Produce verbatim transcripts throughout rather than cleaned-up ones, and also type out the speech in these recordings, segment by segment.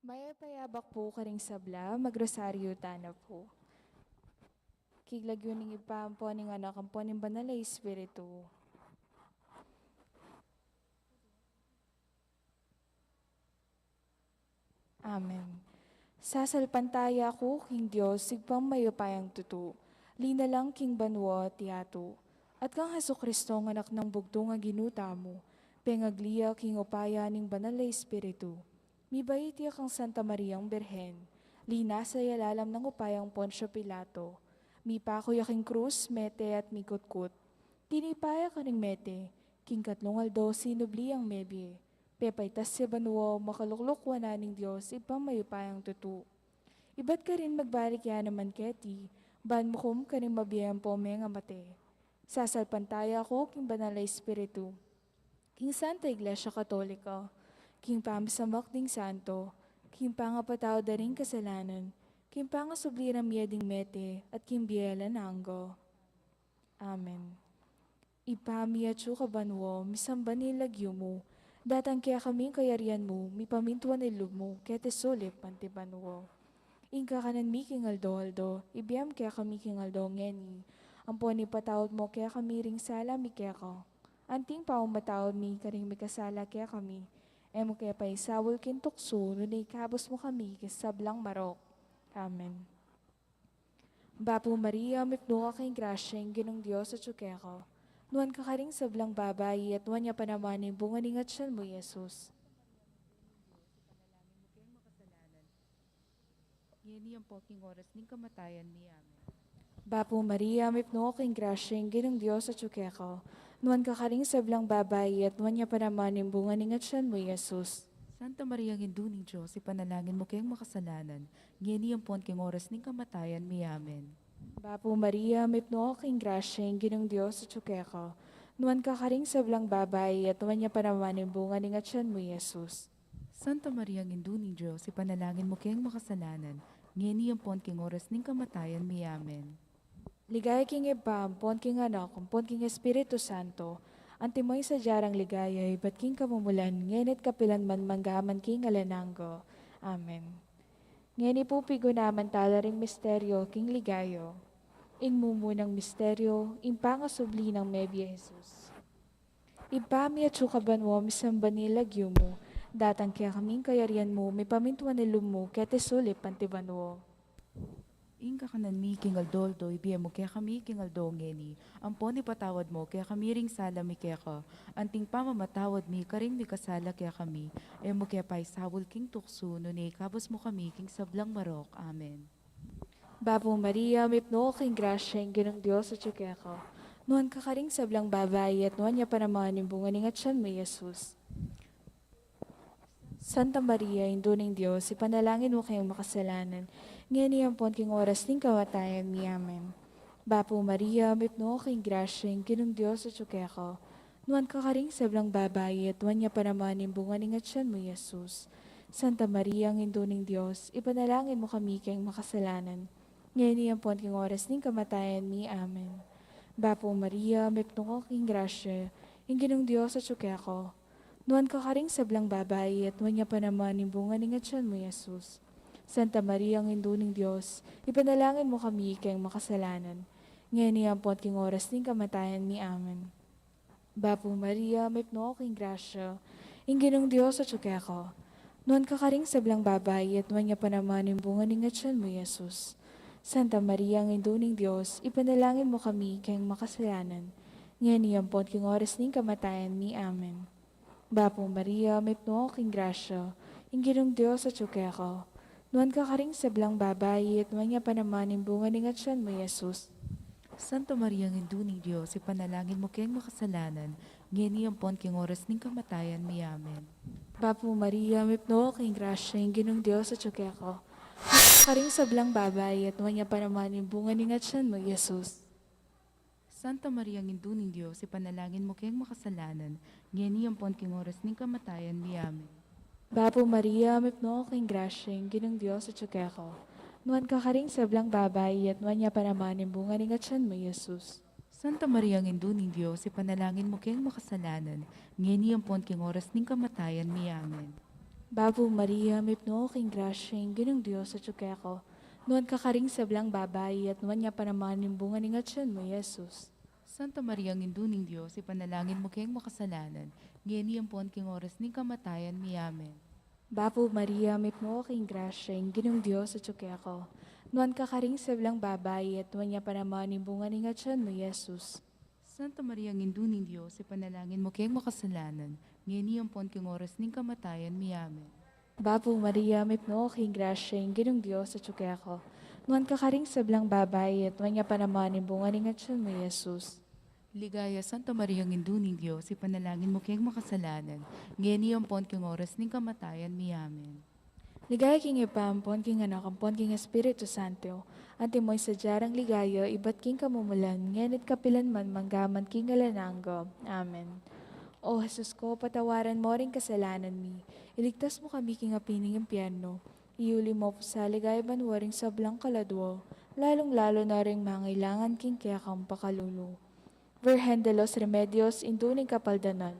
Mayap a abak pu karing sabla, magrosaryo tana pu. King lagyu ning Ibpa, ampo ning Anak, ampo ning Banal a Espiritu. Amen. Sasalpantaya ku king Dios, Ibpang mayupayang tutu, linalang king banua at yatu, at kang Jesucristo, Anak nang bugtung a Ginu tamu, pengagli ya king upaya ning Banal a Espiritu. Mibait ya kang Santa Mariang Birhen, linasa ya lalam nang upayang Poncio Pilato, mipaku ya king krus, mete at mikutkut. Tinipa ya karing mete, king katlung aldo sinubli yang mebie, pepaitas ya banua, makalukluk wanan ning Dios Ibpang mayupayang tutu. Ibat karin magbalik ya naman keti, ban mukum karing mabie ampo mengamate. Sasalpantaya ku king Banal a Espiritu, king Santa Iglesia Katolika, king pamisamak ding santo, king pangapatawad da ring kasalanan, king pangasubli rang mie ding mete, at king bie alang angga. Amen. Ibpa mi, atsu ka banua, misamban ya ing lagyu mu, datang kekami ing kayarian mu, mipamintuan ing lub mu, keti sulip anti banua. Ing kakanan mi king aldo-aldo, ibie mu kekami king aldo ngeni. Ampon ipatawad mu kekami ring sala mi keka, anti ing pamamatawad mi karing mikasala kekami. E mu ke paisaul king tuksu, nune ikabus mu kami king sablang marok. Amen. Bapu Maria, mipnu ka king grasya, ing Ginung Dios atyu keka. Nuan ka karing sablang babai, at nuan ya pa naman ing bunga ning atyan mu, i Jesus. Ngeni ampon king oras ning kamatayan mi. Amen. Bapu Maria, mipnu ka king grasya, ing Ginung Dios atyu keka. Nuan ka karing sablang babai, at nuan ya pa naman ing bunga ning atyan mu, i Jesus. Santa Maria, Indu ning Dios, ipanalangin mu keng makasalanan, ngeni ampon king oras ning kamatayan mi. Amen. Bapu Maria, mipnu ka king grasya, ing Ginung Dios atyu keka. Nuan ka karing sablang babai, at nuan ya pa naman ing bunga ning atyan mu, i Jesus. Santa Maria, Indu ning Dios, ipanalangin mu keng makasalanan, ngeni ampon king oras ning kamatayan mi. Amen. Ligaya king Ibpa, ampon king Anak, ampon king Espiritu Santo, antimo ing sadya rang ligaya, ibat king kamumulan, ngeni at kapilan man, mangga man king alang angga. Amen. Ngeni pu pigunaman tala ring misteryo king ligaya. Ing mumunang misteryo, ing pangasubli nang mebie Jesus. Ibpa mi atsu ka banua, misamban ya ing lagyu mu, datang kekami ing kayarian mu, mipamintuan ing lub mu, keti sulip anti banua. Ing kakanan mi king aldo-aldo, ibie mu kekami king aldo ngeni, ampon ipatawad mu kekami ring sala mi keka, anti ing pamamatawad mi karing mikasala kekami, e mu ke paisaul king tuksu, nune ikabus mu kami king sablang marok. Amen. Bapu Maria, mipnu ka king grasya, ing Ginung Dios atyu keka. Nuan ka karing sablang babai, at nuan ya pa naman ing bunga ning atyan mu, i Jesus. Santa Maria, Indu ning Dios, ipanalangin mu keng makasalanan, ngeni ampon king oras ning kamatayan mi. Amen. Bapu Maria, mipnu ka king grasya, ing Ginung Dios atyu keka. Nuan ka karing sablang babai, at nuan ya pa naman ing bunga ning atyan mu, i Jesus. Santa Maria, Indu ning Dios, ipanalangin mu kami keng makasalanan, ngeni ampon king oras ning kamatayan mi. Amen. Bapu Maria, mipnu ka king grasya, ing Ginung Dios atyu keka. Nuan ka karing sablang babai, at nuan ya pa naman ing bunga ning atyan mu, i Jesus. Santa Maria, Indu ning Dios, ipanalangin mu kami keng makasalanan, ngeni ampon king oras ning kamatayan mi. Amen. Bapu Maria, mipnu ka king grasya, ing Ginung Dios atyu keka. Nuan ka karing sablang babai, at nuan ya pa naman ing bunga ning atyan mu, i Jesus. Santa Maria, Indu ning Dios, ipanalangin mu kami keng makasalanan, ngeni ampon king oras ning kamatayan mi. Amen. Bapu Maria, mipnu ka king grasya, ing Ginung Dios atyu keka. Nuan ka karing sablang babai, at nuan ya pa naman ing bunga ning atyan mu, i Jesus. Santa Maria, Indu ning Dios, ipanalangin mu keng makasalanan, ngeni ampon king oras ning kamatayan mi. Amen. Bapu Maria, mipnu ka king grasya, ing Ginung Dios atyu keka. Nuan ka karing sablang babai, at nuan ya pa naman ing bunga ning atyan mu, i Jesus. Santa Maria, Indu ning Dios, ipanalangin mu keng makasalanan, ngeni ampon king oras ning kamatayan mi. Amen. Bapu Maria, mipnu ka king grasya, ing Ginung Dios atyu keka. Nuan ka karing sablang babai, at nuan ya pa naman ing bunga ning atyan mu, i Jesus. Santa Maria, Indu ning Dios, ipanalangin mu keng makasalanan, ngeni ampon king oras ning kamatayan mi. Amen. Bapu Maria, mipnu ka king grasya, ing Ginung Dios atyu keka. Nuan ka karing sablang babai, at nuan ya pa naman ing bunga ning atyan mu, Jesus. Santa Maria, Indu ning Dios, ipanalangin mu keng makasalanan, ngeni ampon king oras ning kamatayan mi. Amen. Bapu Maria, mipnu ka king grasya, ing Ginung Dios atyu keka. Nuan ka karing sablang babai, at nuan ya pa naman ing bunga ning atyan mu, Jesus. Santa Maria, Indu ning Dios, ipanalangin mu keng makasalanan, ngeni ampon king oras ning kamatayan mi. Amen. Bapu Maria, mipnu ka king grasya, ing Ginung Dios atyu keka. Nuan ka karing sablang babai, at nuan ya pa naman ing bunga ning atyan mu, Jesus. Ligaya, Santa Maria, Indu ning Dios, ipanalangin mu keng makasalanan, ngeni ampon king oras ning kamatayan mi. Amen. Ligaya king Ibpa, ampon king Anak, ampon king Espiritu Santo, antimo ing sadya rang ligaya, ibat king kamumulan, ngeni't kapilan man, manggaman king alang angga. Amen. O Jesus ko, patawaran mo ring kasalanan mi, iligtas mu kami king api ning impyerno, iuli mo pu sa ligaya banua ring sablang kaladua, lalung-lalu na ring mangailangan king kekang pakalulu. Virgen de los Remedios, Indu ning Kapaldanan,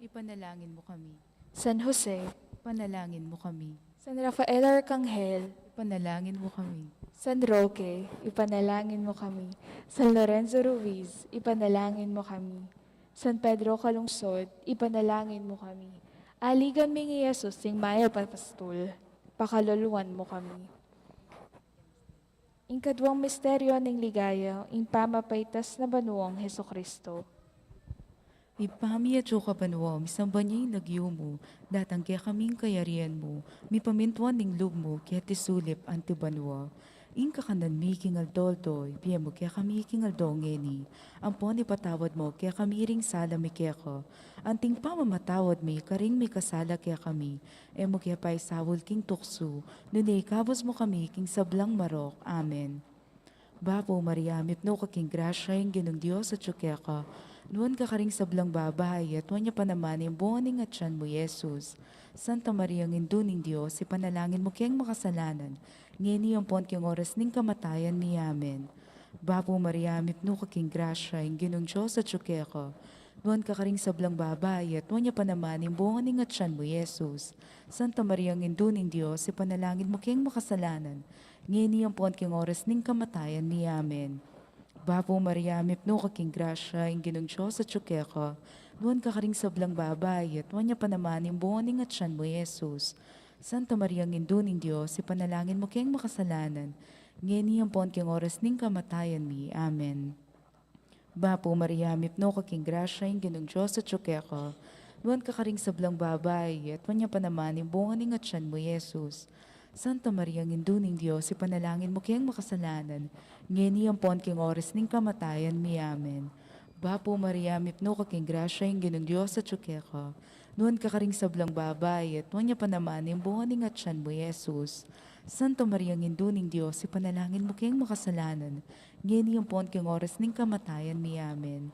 ipanalangin mu kami. San Jose, ipanalangin mu kami. San Rafael Arkanghel, ipanalangin mu kami. San Roque, ipanalangin mu kami. San Lorenzo Ruiz, ipanalangin mu kami. San Pedro Calungsod, ipanalangin mu kami. Aligan mi ngan i Jesus, ing mayap a pastul, pakaluluan mu kami. Ing kaduang misteryo ning ligaya, ing pamapaitas na banuang Jesucristo. Ibpa mi atsu ka banua, misamban ya ing lagyu mu, datang kekami ing kayarian mu, mipamintuan ing lub mu, keti sulip anti banua. Ing kakanan mi king aldo-aldo, ibie mu kekami king aldo ngeni. Ampon ipatawad mu kekami ring sala mi keka, anting pamamatawad mi karing mikasala kekami. E mu ke paisaul king tuksu, nune ikabus mu kami king sablang marok. Amen. Bapu Maria, mipnu ka king grasya, ing Ginung Dios atyu keka. Nuan ka karing sablang babai, at nuan ya pa naman ing bunga ning atyan mu, Jesus. Santa Maria, Indu ning Dios, ipanalangin mu keng makasalanan, ngeni ampon king oras ning kamatayan mi. Amen. Bapu Maria, mipnu ka king grasya, ing Ginung Dios atyu keka. Nuan ka karing sablang babai, at nuan ya pa naman ing bunga ning atyan mu, Jesus. Santa Maria, Indu ning Dios, ipanalangin mu keng makasalanan, ngeni ampon king oras ning kamatayan mi. Amen. Bapu Maria, mipnu ka king grasya, ing Ginung Dios atyu keka. Nuan ka karing sablang babai, at nuan ya pa naman ing bunga ning atyan mu, Jesus. Santa Maria, Indu ning Dios, ipanalangin mu keng makasalanan, ngeni ampon king oras ning kamatayan mi. Amen. Bapu Maria, mipnu ka king grasya, ing Ginung Dios atyu keka. Nuan ka karing sablang babai, at nuan ya pa naman ing bunga ning atyan mu, Jesus. Santa Maria, Indu ning Dios, ipanalangin mu keng makasalanan, ngeni ampon king oras ning kamatayan mi. Amen. Bapu Maria, mipnu ka king grasya, ing Ginung Dios atyu keka. Nuan ka karing sablang babai, at nuan ya pa naman ing bunga ning atyan mu, Jesus. Santa Maria, Indu ning Dios, ipanalangin mu keng makasalanan, ngeni ampon king oras ning kamatayan mi. Amen.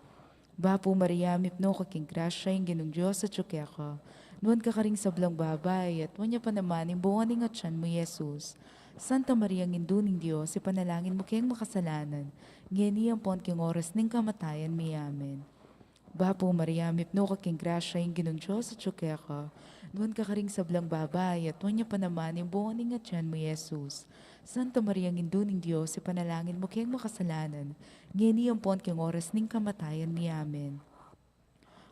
Bapu Maria, mipnu ka king grasya, ing Ginung Dios atyu keka. Nuan ka karing sablang babai, at nuan ya pa naman ing bunga ning atyan mu, Jesus. Santa Maria, Indu ning Dios, ipanalangin mu keng makasalanan, ngeni ampon king oras ning kamatayan mi. Amen. Bapu Maria, mipnu ka king grasya, ing Ginung Dios atyu keka. Nuan ka karing sablang babai, at nuan ya pa naman ing bunga ning atyan mu, Jesus. Santa Maria, Indu ning Dios, ipanalangin mu keng makasalanan, ngeni ampon king oras ning kamatayan mi. Amen.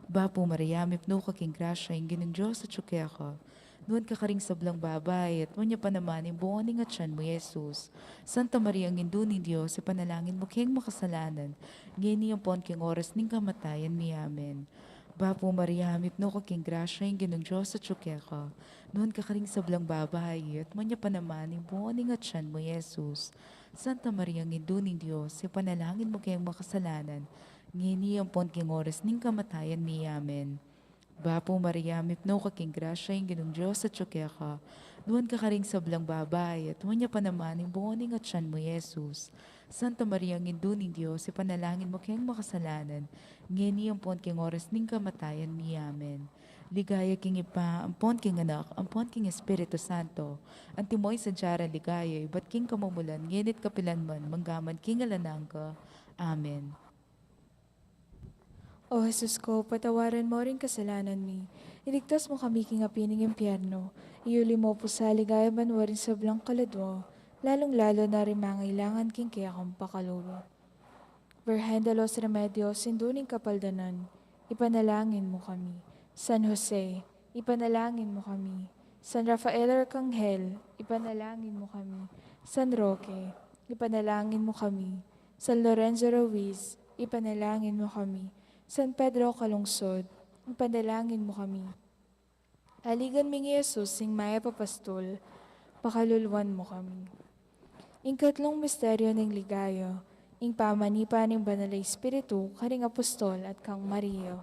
Bapu Maria, mipnu ka king grasya, ing Ginung Dios atyu keka. Nuan ka karing sablang babai, at nuan ya pa naman ing bunga ning atyan mu, Jesus. Santa Maria, Indu ning Dios, ipanalangin mu keng makasalanan, ngeni ampon king oras ning kamatayan mi. Amen. Bapu Maria, mipnu ka king grasya, ing Ginung Dios atyu keka. Nuan ka karing sablang babai, at nuan ya pa naman ing bunga ning atyan mu, Jesus. Santa Maria, Indu ning Dios, ipanalangin mu keng makasalanan, ngeni ampon king oras ning kamatayan mi. Amen. Bapu Maria, mipnu ka king grasya, ing Ginung Dios atyu keka. Nuan ka karing sablang babai, at nuan ya pa naman ing bunga ning atyan mu, Jesus. Santa Maria, Indu ning Dios, ipanalangin mu keng makasalanan, ngeni ampon king oras ning kamatayan mi. Amen. Ligaya king Ibpa, ampon king Anak, ampon king Espiritu Santo, antimo ing sadya rang ligaya, ibat king kamumulan, ngeni't kapilan man, manggaman king alang angga. Amen. O Jesus ko, patawaran mo ring kasalanan mi, Iligtas mu kami king api ning impyerno, iyuli mu pu sa ligaya banua ring sablang kaladua, lalung-lalu na ring mangailangan king kekang pakalulu. Virgen de los Remedios, Indu ning Kapaldanan, ipanalangin mu kami. San Jose, ipanalangin mu kami. San Rafael Arcangel, ipanalangin mu kami. San Roque, ipanalangin mu kami. San Lorenzo Ruiz, ipanalangin mu kami. San Pedro Calungsod, ipanalangin mu kami. Aligan mi ngan i Jesus, ing mayap a pastul, pakaluluan mu kami. Ing katlung misteryo ning ligaya, ing pamanipa ning Banal a Espiritu karing apostol at kang Maria.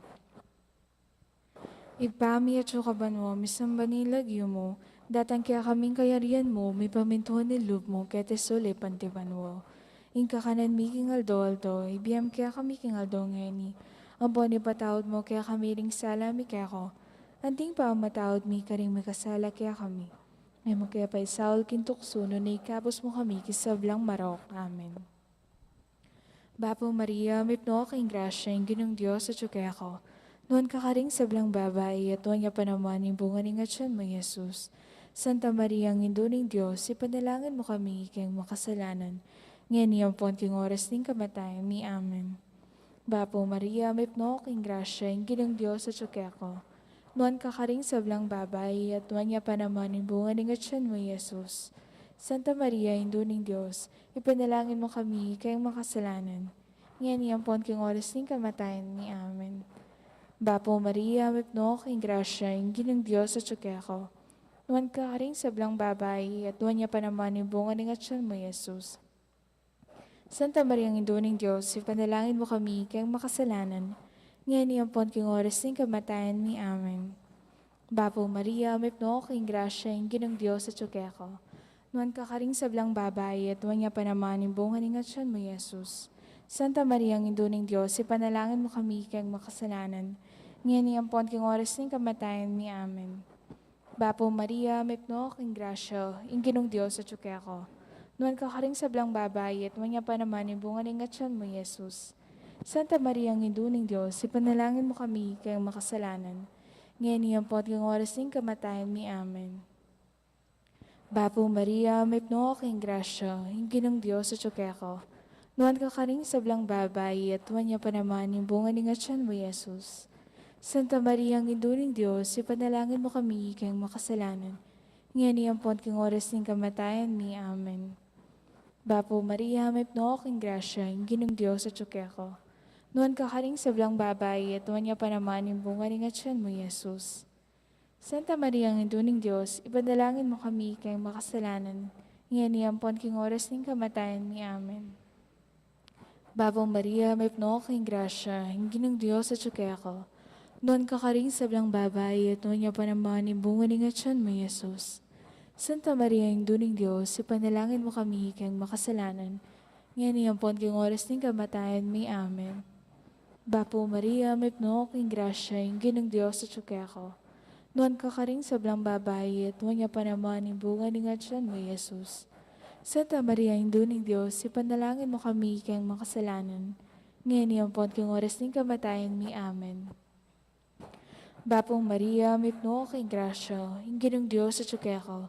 Ibpa mi, atsu ka banua, misamban ya ing lagyu mu, datang kekami ing kayarian mu, mipamintuan ing lub mu keti sulip anti banua. Ing kakanan mi king aldo-aldo, ibie mu kekami king aldo ngeni. Ampon ipatawad mu kekami ring sala mi keka, anti ing pamamatawad mi karing mikasala kekami. E mu ke paisaul king tuksu, nune ikabus mu kami king sablang marok. Amen. Bapu Maria, mipnu ka king grasya, ing Ginung Dios atsu keka. Nuan ka karing sablang babai, at nuan ya pa naman ing bunga ning atian mu, i Jesus. Santa Maria, Indu ning Dios, ipanalangin mu kami keng makasalanan, ngeni ampon king oras ning kamatayan mi. Amen. Bapu Maria, mipnu ka king grasya, ing Ginung Dios atsu keka. Nuan ka karing sablang babai, at nuan ya pa naman ing bunga ning atian mu, i Jesus. Santa Maria, Indu ning Dios, ipanalangin mu kami keng makasalanan, ngeni ampon king oras ning kamatayan mi. Amen. Bapu Maria, mipnu ka king grasya, ing Ginung Dios atsu keka. Nuan ka karing sablang babai, at nuan ya pa naman ing bunga ning atian mu, i Jesus. Santa Maria, Indu ning Dios, ipanalangin mu kami keng makasalanan, ngeni ampon king oras ning kamatayan mi. Amen. Bapu Maria, mipnu ka king grasya, ing Ginung Dios atsu keka. Nuan ka karing sablang babai, at nuan ya pa naman ing bunga ning atian mu, i Jesus. Santa Maria, Indu ning Dios, ipanalangin mu kami keng makasalanan, ngeni ampon king oras ning kamatayan mi. Amen. Bapu Maria, mipnu ka king grasya, ing Ginung Dios atsu keka. Nuan ka karing sablang babai, at nuan ya pa naman ing bunga ning atian mu, i Jesus. Santa Maria, Indu ning Dios, ipanalangin mu kami keng makasalanan, ngeni ampon king oras ning kamatayan mi. Amen. Bapu Maria, mipnu ka king grasya, ing Ginung Dios atsu keka. Nuan ka karing sablang babai, at nuan ya pa naman ing bunga ning atian mu, i Jesus. Santa Maria, Indu ning Dios, ipanalangin mu kami keng makasalanan, ngeni ampon king oras ning kamatayan mi. Amen. Bapu Maria, mipnu ka king grasya, ing Ginung Dios atsu keka. Nuan ka karing sablang babai, at nuan ya pa naman ing bunga ning atian mu, i Jesus. Santa Maria, Indu ning Dios, ipanalangin mu kami keng makasalanan, ngeni ampon king oras ning kamatayan mi. Amen. Bapu Maria, mipnu ka king grasya, ing Ginung Dios atsu keka. Nuan ka karing sablang babai, at nuan ya pa naman ing bunga ning atian mu, i Jesus. Santa Maria, Indu ning Dios, ipanalangin mu kami keng makasalanan, ngeni ampon king oras ning kamatayan mi. Amen. Bapu Maria, mipnu ka king grasya, ing Ginung Dios atsu keka. Nuan ka karing sablang babai, at nuan ya pa naman ing bunga ning atian mu, i Jesus. Santa Maria, Indu ning Dios, ipanalangin mu kami keng makasalanan, ngeni ampon king oras ning kamatayan mi. Amen. Bapu Maria, mipnu ka king grasya, ing Ginung Dios atsu keka.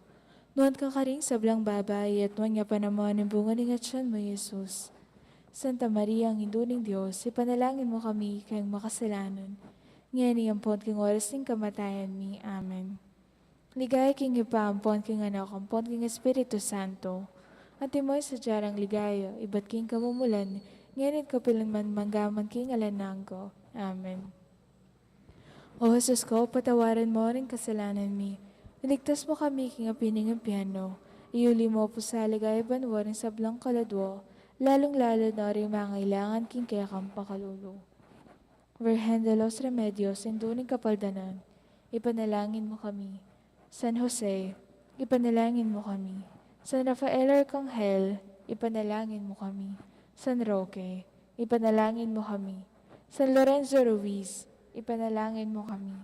Nuan ka karing sablang babai, at nuan ya pa naman ing bunga ning atian mu, i Jesus. Santa Maria, Indu ning Dios, ipanalangin mu kami keng makasalanan, ngeni ampon king oras ning kamatayan mi. Amen. Ligaya king Ibpa, ampon king Anak, ampon king Espiritu Santo. Antimo ing sadya nang ligaya, ibat king kamumulan, ngeni at kapilan man, mangga man king alang angga. Amen. O Jesus ko, patawaran mu ring kasalanan mi. Iligtas mu kami king api ning impyerno. Iyuli mu pu sa ligaya banua ring sablang kaladua, lalung-lalu na ring mangailangan king kekang pakalulu. Virgen de los Remedios, Indu ning Kapaldanan, ipanalangin mu kami. San Jose, ipanalangin mu kami. San Rafael Arcangel, ipanalangin mu kami. San Roque, ipanalangin mu kami. San Lorenzo Ruiz, ipanalangin mu kami.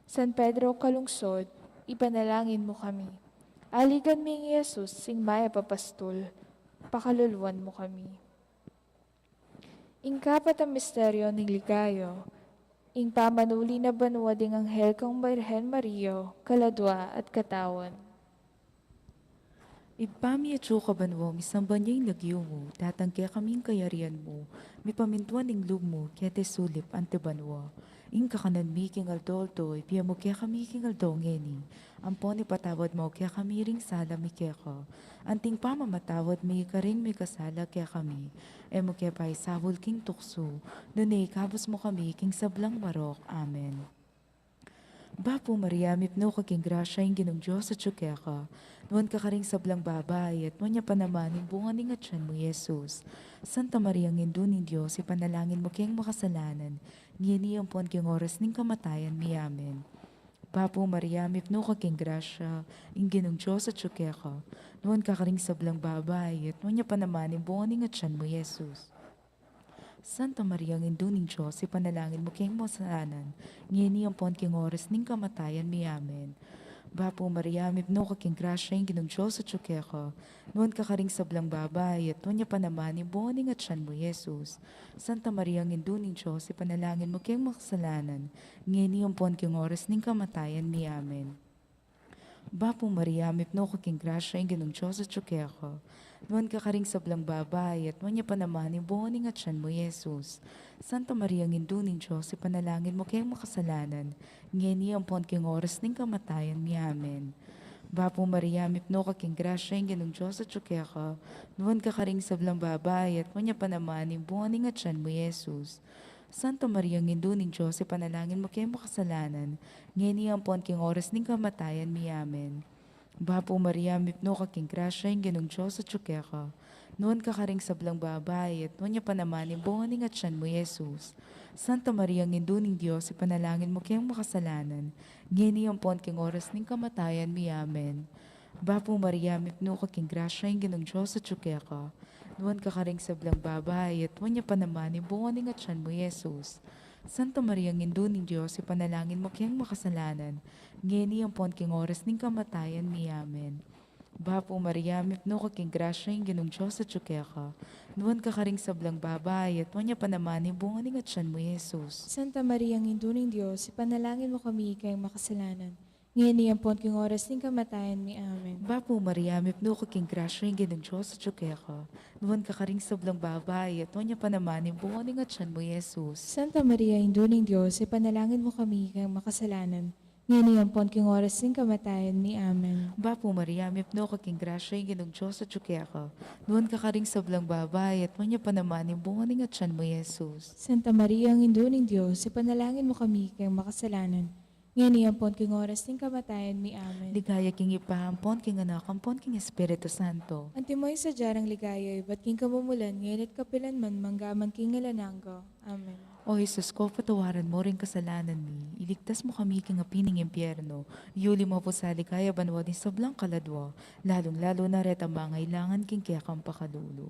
San Pedro Calungsod, ipanalangin mu kami. Aligan mi ngan i Jesus, ing mayap a pastul, pakaluluan mu kami. Ing kapat a misteryo ning ligaya, Ing pamanuli na banua ding anghel kang Birhen Maria, kaladua at katawan. Ibpa mi atsu ka banua, misamban ya ing lagyu mu, datang kekami ing kayarian mu, mipamintuan ing lub mu, keti sulip anti banua. Ing kakanan mi king aldo-aldo, ibie mu kekami king aldo ngeni. Ampon ipatawad mu kekami ring sala mi keka, anting pamamatawad mi karing mikasala kekami. E mu ke paisaul king tuksu, nune ikabus mu kami king sablang marok. Amen. Bapu Maria, mipnu ka king grasya, ing Ginung Dios atsu keka. Nuan ka karing sablang babai, at nuan ya pa naman ing bunga ning atian mu, Jesus. Santa Maria, Indu ning Dios, ipanalangin mu keng makasalanan, ngeni ampon king oras ning kamatayan mi. Amen. Bapu Maria, mipnu ka king grasya, ing Ginung Dios atsu keka. Nuan ka karing sablang babai, at nuan ya pa naman ing bunga ning atian mu, Jesus. Santa Maria, Indu ning Dios, ipanalangin mu keng makasalanan, ngeni ampon king oras ning kamatayan mi. Amen. Bapu Maria, mipnu ka king grasya, ing Ginung Dios atsu keka. Nuan ka karing sablang babai, at nuan ya pa naman ing bunga ning atian mu, Jesus. Santa Maria, Indu ning Dios, ipanalangin mu keng makasalanan, ngeni ampon king oras ning kamatayan mi. Amen. Bapu Maria, mipnu ka king grasya, ing Ginung Dios atsu keka. Nuan ka karing sablang babai, at nuan ya pa naman ing bunga ning atian mu, Jesus. Santa Maria, Indu ning Dios, ipanalangin mu keng makasalanan, ngeni ampon king oras ning kamatayan mi. Amen. Bapu Maria, mipnu ka king grasya, ing Ginung Dios atsu keka. Nuan ka karing sablang babai, at nuan ya pa naman ing bunga ning atian mu, Jesus. Santa Maria, Indu ning Dios, ipanalangin mu keng makasalanan, ngeni ampon king oras ning kamatayan mi. Amen. Bapu Maria, mipnu ka king grasya, ing Ginung Dios atsu keka. Nuan ka karing sablang babai, at nuan ya pa naman ing bunga ning atian mu, Jesus. Santa Maria, Indu ning Dios, ipanalangin mu keng makasalanan, ngeni ampon king oras ning kamatayan mi. Amen. Bapu Maria, mipnu ka king grasya, ing Ginung Dios atsu keka. Nuan ka karing sablang babai, at nuan ya pa naman ing bunga ning atian mu, Jesus. Santa Maria, Indu ning Dios, ipanalangin mu keng makasalanan, ngeni ampon king oras ning kamatayan mi. Amen. Bapu Maria, mipnu ka king grasya, ing Ginung Dios atsu keka. Nuan ka karing sablang babai, at nuan ya pa naman ing bunga ning atian mu, Jesus. Santa Maria, Indu ning Dios, ipanalangin mu kami keng makasalanan, ngeni ampon king oras ning kamatayan mi. Amen. Bapu Maria, mipnu ka king grasya, ing Ginung Dios atsu keka. Nuan ka karing sablang babai, at nuan ya pa naman ing bunga ning atian mu, Jesus. Santa Maria, Indu ning Dios, ipanalangin mu kami keng makasalanan, ngeni ampon king oras ning kamatayan mi. Amen. Bapu Maria, mipnu ka king grasya, ing Ginung Dios atsu keka. Nuan ka karing sablang babai, at nuan ya pa naman ing bunga ning atian mu, Jesus. Santa Maria, Indu ning Dios, ipanalangin mu kami keng makasalanan, ngeni ampon king oras ning kamatayan mi. Amen. Ligaya king Ibpa, ampon king Anak, ampon king Espiritu Santo. Antimo ing sadya nang ligaya ibat king kamumulan, ngeni at kapilan man, mangga man king alang angga. Amen. O Jesus ku, patawaran mu ring kasalanan mi, iligtas mu kami king api ning impyerno, yuli mu pu sa ligaya banua ding sablang kaladua, lalung-lalu na retang mangailangan king kekang pakalulu.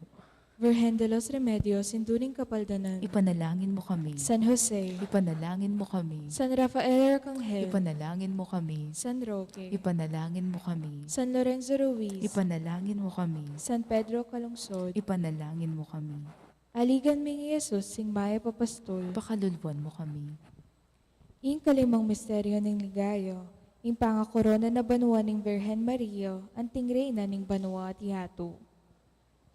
Virgen de los Remedios, Indu ning Kapaldanan. Ipanalangin mu kami. San Jose. Ipanalangin mu kami. San Rafael Arcangel. Ipanalangin mu kami. San Roque. Ipanalangin mu kami. San Lorenzo Ruiz. Ipanalangin mu kami. San Pedro Calungsod. Ipanalangin mu kami. Aligan ming Jesus, sing mayap a pastul. Pakaluluan mu kami. Ing kalimang misteryo ning ligaya, ing pangakorona na banua ning Virgen Maria, anting Reyna ning banua at yatu.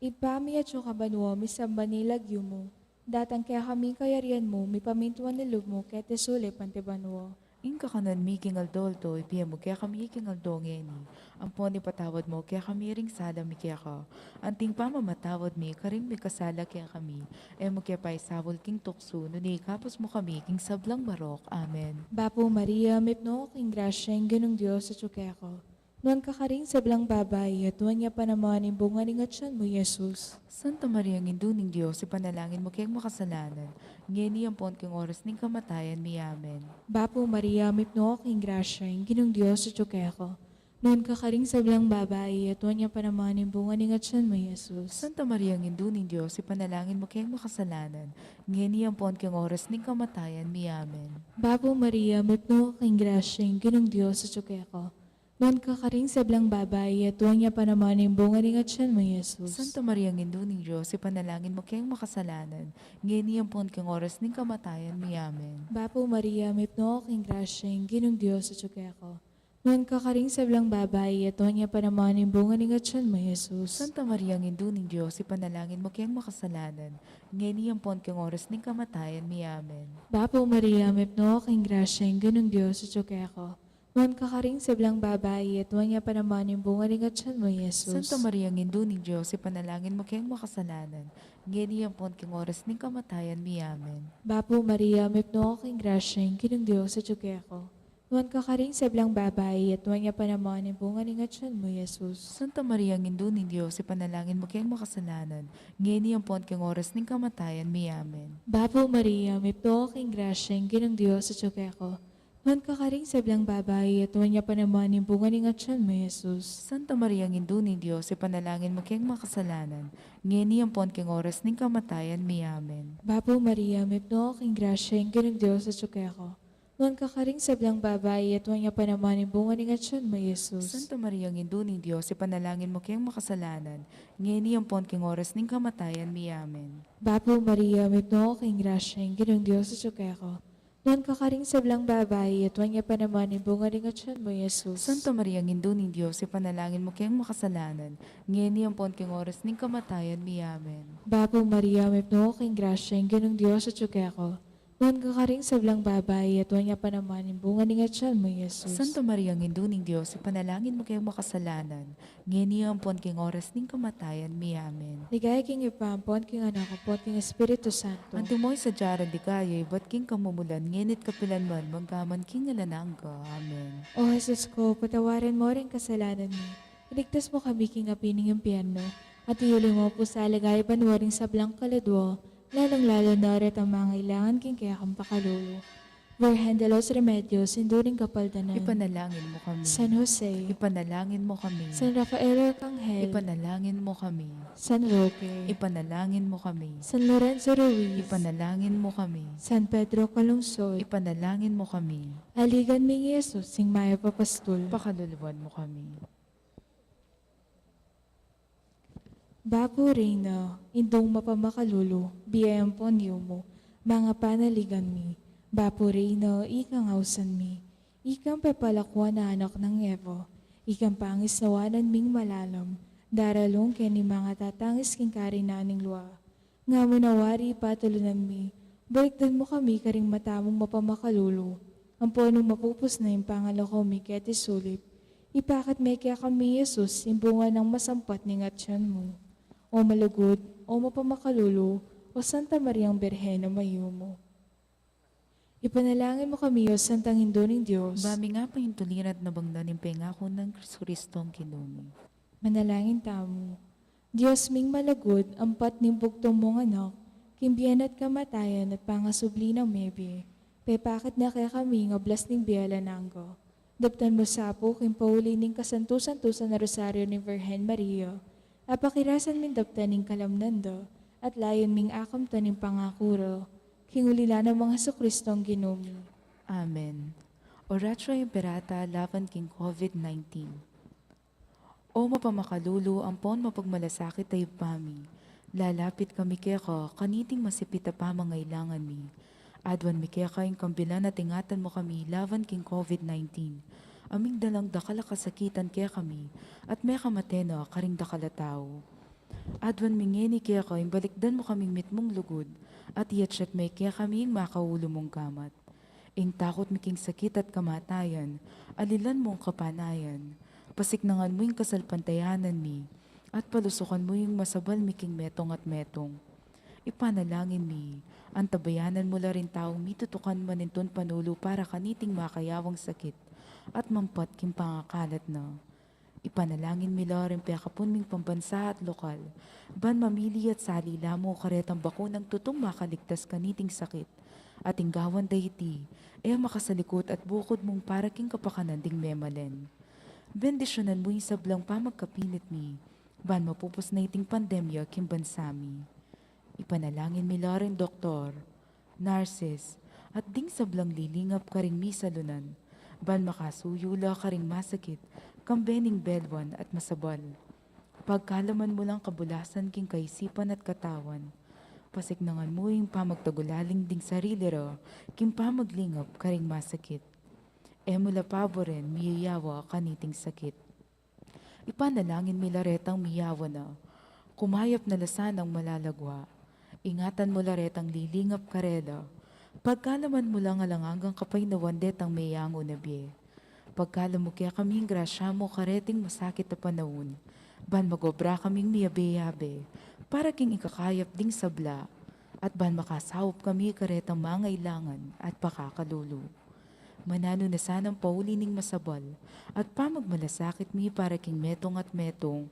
Ibpa mi atsu ka banua, misamban ya ing lagyu mu, datang kekami ing kayarian mu, mipamintuan ing lub mu, keti sulip anti banua. Ing kakanan mi king aldo-aldo, ibie mu kekami king aldo ngeni. Ampon ipatawad mu kekami ring sala mi keka, anting pamamatawad mi karing mikasala kekami. E mu ke paisaul king tuksu, nune ikabus mu kami king sablang marok. Amen. Bapu Maria, mipnu ka king grasya, ing Ginung Dios atsu keka. Nuan ka karing sablang babai, at nuan ya pa naman ing bunga ning atian mu, Jesus. Santa Maria, Indu ning Dios, ipanalangin mu keng makasalanan, ngeni ampon king oras ning kamatayan mi. Amen. Bapu Maria, mipnu ka king grasya, ing Ginung Dios atsu keka. Nuan ka karing sablang babai, at nuan ya pa naman ing bunga ning atian mu, Jesus. Santa Maria, Indu ning Dios, ipanalangin mu keng makasalanan, ngeni ampon king oras ning kamatayan mi. Amen. Bapu Maria, mipnu ka king grasya, ing Ginung Dios atsu keka. Nuan ka karing sablang babai, at nuan ya pa naman ing bunga ning atian mu, Jesus. Santa Maria, Indu ning Dios, ipanalangin mu keng makasalanan, ngeni ampon keng oras ning kamatayan mi. Amen. Bapu Maria, mipnu ka king grasya, ing Ginung Dios atyu keka. Nuan ka karing sablang babai, at nuan ya pa naman ing bunga ning atian mu, Jesus. Santa Maria, Indu ning Dios, ipanalangin mu keng makasalanan, ngeni ampon keng oras ning kamatayan mi. Amen. Bapu Maria, mipnu ka king grasya, ing Ginung Dios atyu keka. Nuan ka karing sablang babai, at nuan ya pa naman ing bunga ning atian mu, Jesus. Santa Maria, Indu ning Dios, ipanalangin mu keng makasalanan, ngeni ampon keng oras ning kamatayan mi. Amen. Bapu Maria, mipnu ka king grasya, ing Ginung Dios atyu keka. Nuan ka karing sablang babai, at nuan ya pa naman ing bunga ning atian mu, Jesus. Santa Maria, Indu ning Dios, ipanalangin mu keng makasalanan, ngeni ampon keng oras ning kamatayan mi. Amen. Bapu Maria, mipnu ka king grasya, ing Ginung Dios atyu keka. Nuan ka karing sablang babai, at nuan ya pa naman ing bunga ning atian mu, Jesus. Santa Maria, Indu ning Dios, ipanalangin mu keng makasalanan, ngeni ampon keng oras ning kamatayan mi. Amen. Bapu Maria, mipnu ka king grasya, ing Ginung Dios atyu keka. Nuan ka karing sablang babai, at nuan ya pa naman ing bunga ning atian mu, Jesus. Santa Maria, Indu ning Dios, ipanalangin mu keng makasalanan, ngeni ampon keng oras ning kamatayan mi. Amen. Bapu Maria, mipnu ka king grasya, ing Ginung Dios atyu keka. Nuan ka karing sablang babai, at nuan ya pa naman ing bunga ning atian mu, Jesus. Santa Maria, Indu ning Dios, ipanalangin mu keng makasalanan, ngeni ampon keng oras ning kamatayan mi. Amen. Bapu Maria, mipnu ka king grasya, ing Ginung Dios atyu keka. Nuan ka karing sablang babai, at nuan ya pa naman ing bunga ning atian mu, Jesus. Santa Maria, Indu ning Dios, ipanalangin mu keng makasalanan, ngeni ampon keng oras ning kamatayan mi. Amen. Ligaya king Ibpa, ampon king Anak, ampon king Espiritu Santo. Antimo ing sadya rang ligaya ibat king kamumulan, ngeni't kapilan man, manggaman king alang angga. Amen. O Jesus ku, patawaran mu ring kasalanan mi, iligtas mu kami king api ning impyerno, at iyuli mu pu sa ligaya banua ring sablang kaladua, lalung-lalu na retang mangailangan king kekang pakalulu. Virgen de los Remedios, Indu ning Kapaldanan. Ipanalangin mu kami. San Jose. Ipanalangin mu kami. San Rafael Arcangel. Ipanalangin mu kami. San Roque. Ipanalangin mu kami. San Lorenzo Ruiz. Ipanalangin mu kami. San Pedro Calungsod. Ipanalangin mu kami. Aligan mi ngan i Jesus, ing mayap a pastul. Pakaluluan mu kami. Bapu Reyna, Indung mapamakalulu, bie ampon yumu, mangapanaligan mi. Bapu Reyna, ikang ausan mi, ikang pepalakuan a anak nang Eva, ikang pangisnawanan ming malalam, daralung keni mangatatangis king karinan ning lua. Nga mu na wari patulunan mi, balikdan mu kami karing mata mung mapamakalulu, ampon nung mapupus na ing pangalako mi keti sulip, ipakit me kekami i Jesus, ing bunga nang masampat ning atian mu. O malugud, o mapamakalulu, o Santa Mariang Birhen a mayumu. Ipanalangin mu kami, o Santang Indu ning Dios. Ba ming apaintuliran at nabangnan ing pengaku nang Jesucristong Ginu mi. Manalangin tamu. Dios ming malugud, ampat ning bugtung mung Anak, king bie na at kamatayan at pangasubli nang mebie, pepakit na kekami ing ablas ning bie alang angga. Daptan mu sa pu, king pauli ning kasantu-santusan a Rosario ning Virgen Maria, apakirasan ming daptan ing kalamnan da, at layun ming akamtan ing pangaku ra, king ulilan nang Jesucristong Ginu mi. Amen. Oratio Imperata laban king COVID nineteen. O mapamakalulu ampon mapagmalasakit a Ibpa mi, lalapit kami keka kaniting masipit a pamangailangan mi. Aduan mi keka ing kambilan at ingatan mu kami laban king COVID nineteen, a ming dalang dakal a kasakitan kekami, at mekamate na karing dakal a tau. Aduan mi ngeni keka ing balikdan mu kaming mitmung lugud, at iyatyat me kekami ing makaulu mung gamat. Ing takut mi king sakit at kamatayan, alilan mung kapanayan. Pasiknangan mu ing kasalpantayanan mi, at palusukan mu ing masabal mi king metung at metung. Ipanalangin mi, antabayanan mu la ring taung mitutukan manintun panulu para kaniting makayawang sakit, at mampat king pangakalat na. Ipanalangin mi la ring pekapun ming pambansa at lokal, ban mamili at sali la mu karetang bakunang tutung makaligtas kaniting sakit, at ing gawan da iti, e makasalikut at bukud mung para king kapakanan ding memalen. Bendisyunan mu ing sablang pamagkapilit mi, ban mapupus na iting pandemya king bansa mi. Ipanalangin mi la ring doktor, nurses, at ding sablang lilingap karing misalunan, Ban makasuyu la karing masakit, kambe ning belwan at masabal. Pagkalaman mu lang kabulasan king kaisipan at katawan. Pasiknangan mu ing pamagtagulaling ding sarili ra, king pamaglingap karing masakit. E mu la paburen miyayawa kaniting sakit. Ipanalangin mi la retang miyawa na. Kumayap na la sanang malalagwa. Ingatan mu la retang lilingap karela. Pagkalaman mu lang alang anggang kapaynawan detang meyangu na bie. Pagkalam mu kekaming grasya mu kareting masakit a panaun. Ban magobra kaming miyabe-yabe. Para king ikakayap ding sabla. At ban makasaup kami karetang mangailangan at pakakalulu. Mananu na sanang pauli ning masabal, at pamagmalasakit mi para king metung at metung,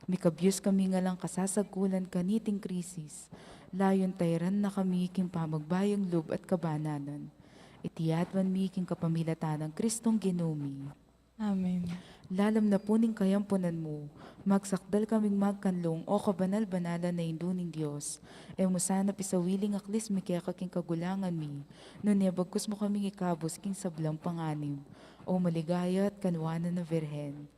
mikabyus kami ngan lang kasasagkulan kaniting krisis, layun tairan na kami king pamagbayung lub at kabananan. Iti adwan mi king kapamilatan nang Kristong Ginu mi. Amen. Lalam na pu ning kayampunan mu, magsakdal kaming magkanlung, o kabanal-banalan a Indu ning Dios. E mu sana pisawili ing aklis mi keka king kagulangan mi, nune bagkus mu kaming ikabus king sablang panganib, o maligaya at kanwanan a Virgen.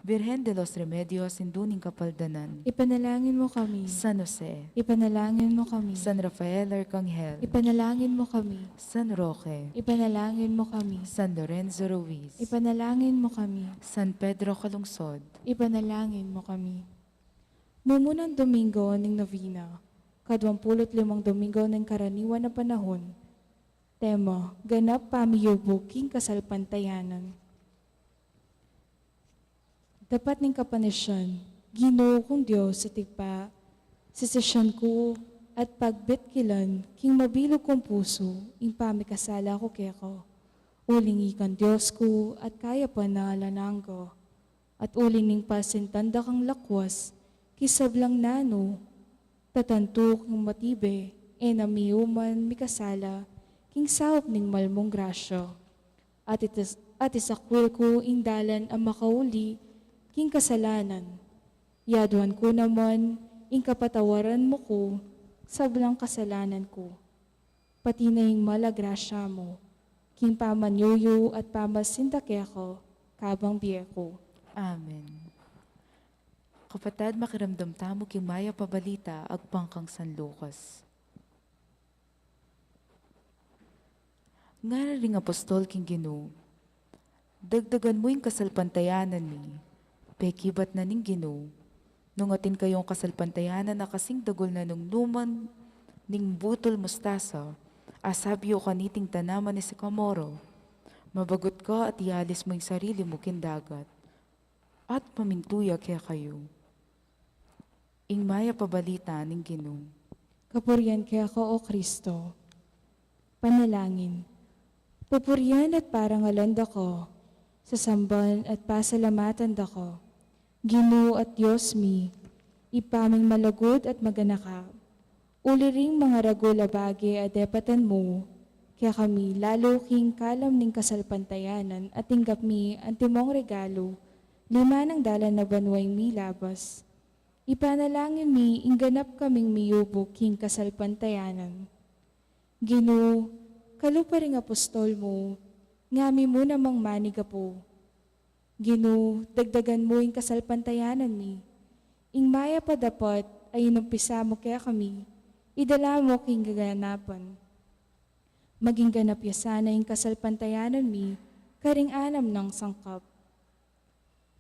Virgen de los Remedios, Indu ning Kapaldanan. Ipanalangin mu kami. San Jose. Ipanalangin mu kami. San Rafael Arkanghel. Ipanalangin mu kami. San Roque. Ipanalangin mu kami. San Lorenzo Ruiz. Ipanalangin mu kami. San Pedro Calungsod. Ipanalangin mu kami. Mumunang Domingo ning Novena, kaduang pulu't limang Domingo ning Karaniwan a Panahon. Tema, ganap pamiyubug king kasalpantayanan. Dapat ning kapanasian, Ginu kung Dios at Ibpa, sisisian ku at pagbitkilan king mabilug kung pusu ing pamikasala ku keka. Uling ikang Dios ku at kayapan a alang angga, at uling ning pasintan da kang lakwas king sablang nanu, tatantu kung matibe, e na miuman mikasala king saup ning malmung grasya. At itas-, at isakwil ku ing dalan a makauli king kasalanan. Yaduan ku naman ing kapatawaran mu ku sablang kasalanan ku, pati na ing mal a grasya mu, king pamanyuyu at pamasinta keka kabang bie ku. Amen. Kapatad, makiramdam tamu king Mayap a Balita agpang kang San Lucas. Ngara ring apostol king Ginu, dagdagan mu ing kasalpantayanan mi. Pekibat na ning Ginu, nung atin kayung kasalpantayanan a kasing dagul na nung numan ning butul mustasa, asabi yu kaniting tanaman a sikamoro, mabagut ka at ialis mu ing sarili mu king dagat, at pamintu ya kekayu. Ing Mayap a Balita ning Ginu. Kapurian keka, O Kristo. Panalangin. Pupurian at parangalan da ka, sasamban at pasalamatan da ka, Ginu at Dios mi, Ibpa ming malugud at maganaka. Uli ring mangaragul a bage a depatan mu kekami lalu king kalam ning kasalpantayanan a tinggap mi antimong regalu, lima nang dalan a banua ing milabas. Ipanalangin mi ing ganap kaming miyubug king kasalpantayanan. Ginu, kalupa ring apostol mu, ngami mu namang manigapu. Ginu, dagdagan mu ing kasalpantayanan mi. Ing mayap a dapat a inumpisa mu kekami, idala mu king kaganapan. Maging ganap ya sana ing kasalpantayanan mi karing anam nang sangkap.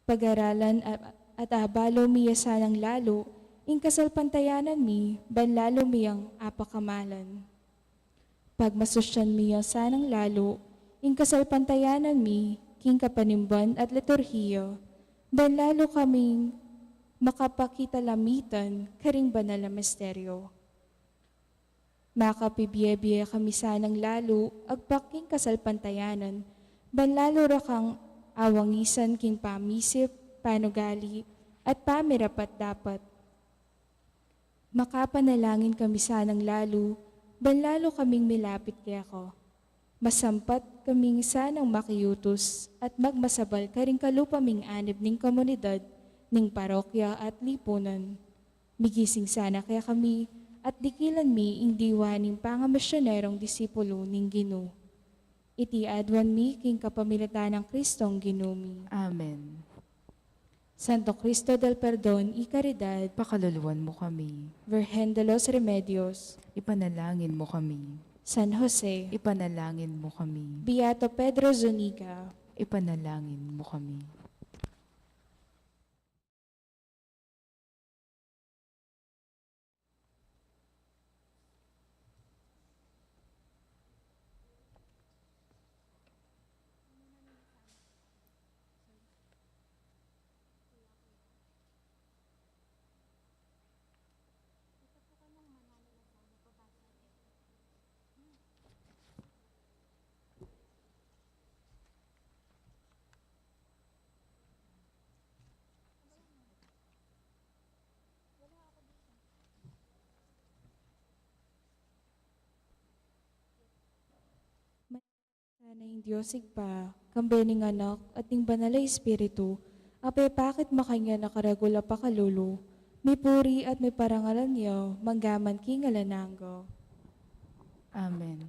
Pag-aralan a-, at abalu mi ya sanang lalu ing kasalpantayanan mi, ban lalu mi yang apakamalan. Pagmasusyan mi ya sanang lalu ing kasalpantayanan mi king kapanimban at liturhiya, ban lalu kaming makapakitalamitan karing banal a misteryo. Makapibie-bie kami sanang lalu agpang king kasalpantayanan, ban lalu ra kang awangisan king pamisip, panugali, at pamirapat-dapat. Makapanalangin kami sanang lalu, ban lalu kaming milapit keka. Masampat kaming sanang makiutus at magmasabal karing kalupa ming anib ning komunidad, ning parokya at lipunan. Migising sana kekami at dikilan mi ing diwa ning pangamisyonerong disipulu ning Ginu. Iti aduan mi king kapamilatan nang Kristong Ginu mi. Amen. Santo Cristo del Perdon y Caridad, pakaluluan mu kami. Virgen de los Remedios, ipanalangin mu kami. San Jose, ipanalangin mu kami. Beato Pedro Zuniga, ipanalangin mu kami. Sana ing Dios Ibpa, kambe ning Anak, at ning Banal a Espiritu, apepakit makanyan a karagul a pakalulu, mipuri at miparangalan ya, manggaman king alang angga. Amen.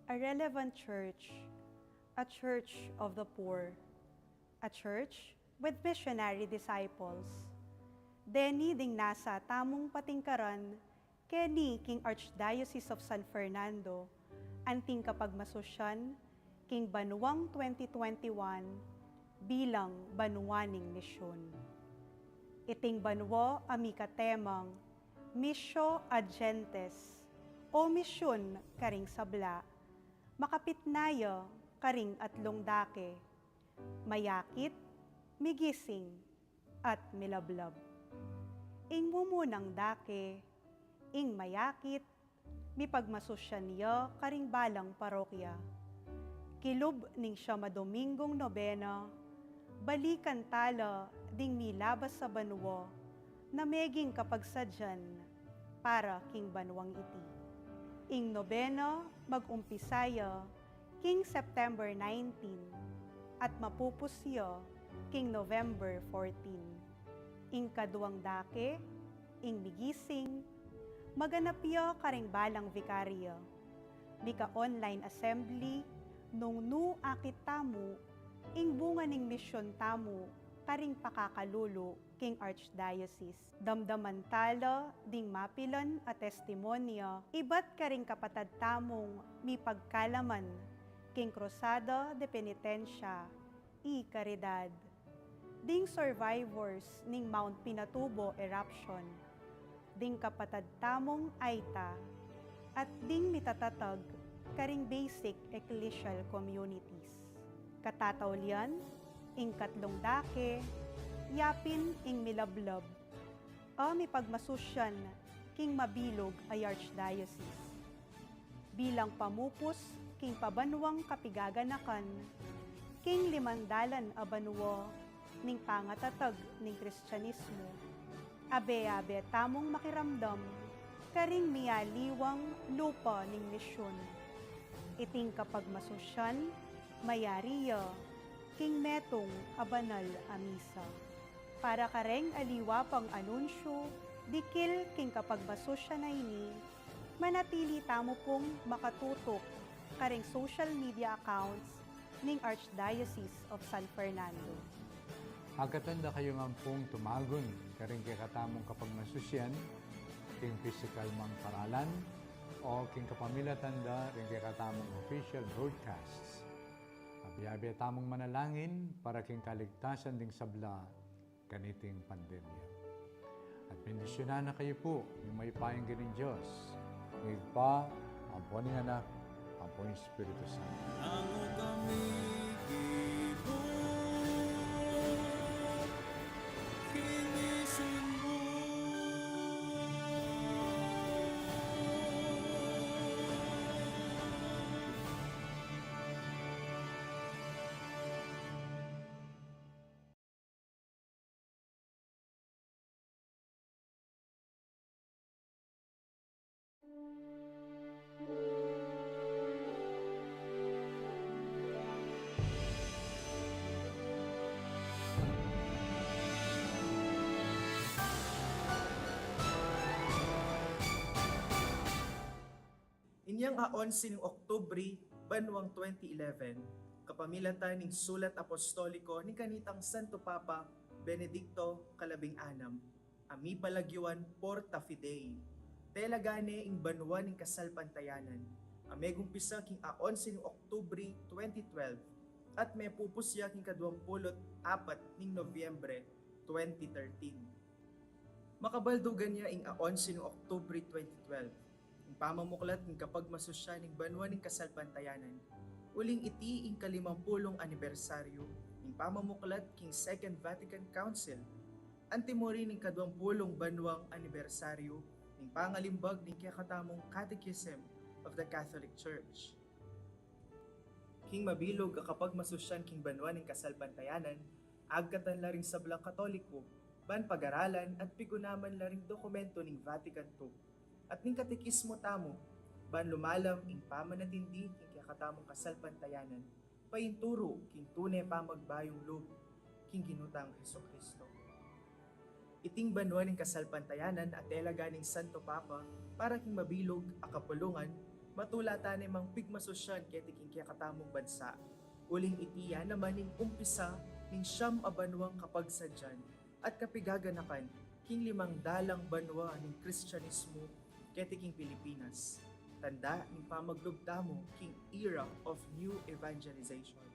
A relevant church, a church of the poor, a church with missionary disciples. Deni ding nasa tamung patingkaran keni king Archdiocese of San Fernando, anting kapagmasusyan king banuang twenty twenty-one bilang banua ning misyun. Iting banua a mika temang Missio ad Gentes, o misyun karing sabla, makapit na ya karing atlung dake, mayakit, migising, at milablab. Ing mumunang dake, ing mayakit, mipagmasusyan ya karing balang parokya. Kilub ning siyam a Dominggung nobena, balikan tala ding milabas a banua na meging kapagsadyan para king banuang iti. Ing nobena mag-umpisa ya king September nineteen at mapupus ya king November fourteen. Ing kaduang dake, ing migising, maganap ya karing balang vikarya. Mika-online assembly, nung nu akit tamu ing bunga ning misyun tamu karing pakakalulu king Archdiocese. Damdaman tala ding mapilan a testimonya ibat karing kapatad tamung mipagkalaman king Cruzada de Penitencia y Caridad, ding survivors ning Mount Pinatubo eruption, ding kapatad tamung Aita, at ding mitatatag karing basic ecclesial communities. Katataulian, ing katlung dake, yapin ing milablab a mipagmasusyan king mabilug a Archdiocese. Bilang pamupus king pabanuang kapigaganakan king limang dalan a banua ning pangatatag ning Kristianismu, abe-abe tamung makiramdam karing mialiwang lupa ning misyun. Iting kapagmasusyan mayari ya king metung a banal a misa. Para kareng aliwa pang anunsyu dikil king kapagmasusyan a ini, manatili tamu pung makatutuk karing social media accounts ning Archdiocese of San Fernando. Agkatan da kayu ngan pung tumagun karing kekatamung kapagmasusyan king pisikal mang paralan o king kapamilatan da ring kekatamung official broadcasts. Abe-abe tamung manalangin para king kaligtasan ding sabla kaniting pandemya. At bendisyunan na kayu pu ning mayupayang Ginu, ing Dios, ing Ibpa, ampo ning Anak, ampo ning Espiritu Santo. Nanu kami gibu, kinisin mu. Inyang a onse ning Oktubre, banwang twenty eleven, kapamilatan ning sulat apostoliko ning kanitang Santo Papa Benedicto kalabing anam, a mipalagyuan Porta Fidei. Tela gane ing banwa ning kasalpantayanan, a megumpisa king a onse ning Oktubre twenty twelve, at mepupus ya king kaduang pulu't apat ning Nobyembre twenty thirteen. Makabaldugan ya ing a onse ning Oktubre twenty twelve, ing pamamuklat ning kapagmasusyan ning banwa ning kasalpantayanan, uling iti ing kalimampulung anibersaryu ning pamamuklat king Second Vatican Council, antimo rin ing kaduampulung banwang anibersaryu ning pangalimbag ning kekatamung Catechism of the Catholic Church. King mabilug a kapagmasusyan king banwa ning kasalpantayanan, agkatan la ring sablang Katoliko ban pagaralan at pigunaman la ring dokumento ning Vatican two at ning katekismo tamu, ban lumalam ing pamanatindi king kekatamung kasalpantayanan, painturu king tune pamagbayung lub king Ginu tang Jesucristo. Iting banwa ning kasalpantayanan a tela gane ning Santo Papa para king mabilug a kapulungan, matula tane mang pigmasusyan keti king kekatamung bansa. Uling iti ya naman ing umpisa ning siyam a banwang kapagsadyan at kapigaganakan king limang dalang banwa ning Kristianismo keti king Pilipinas, tanda ning pamaglub tamu king era of new evangelization.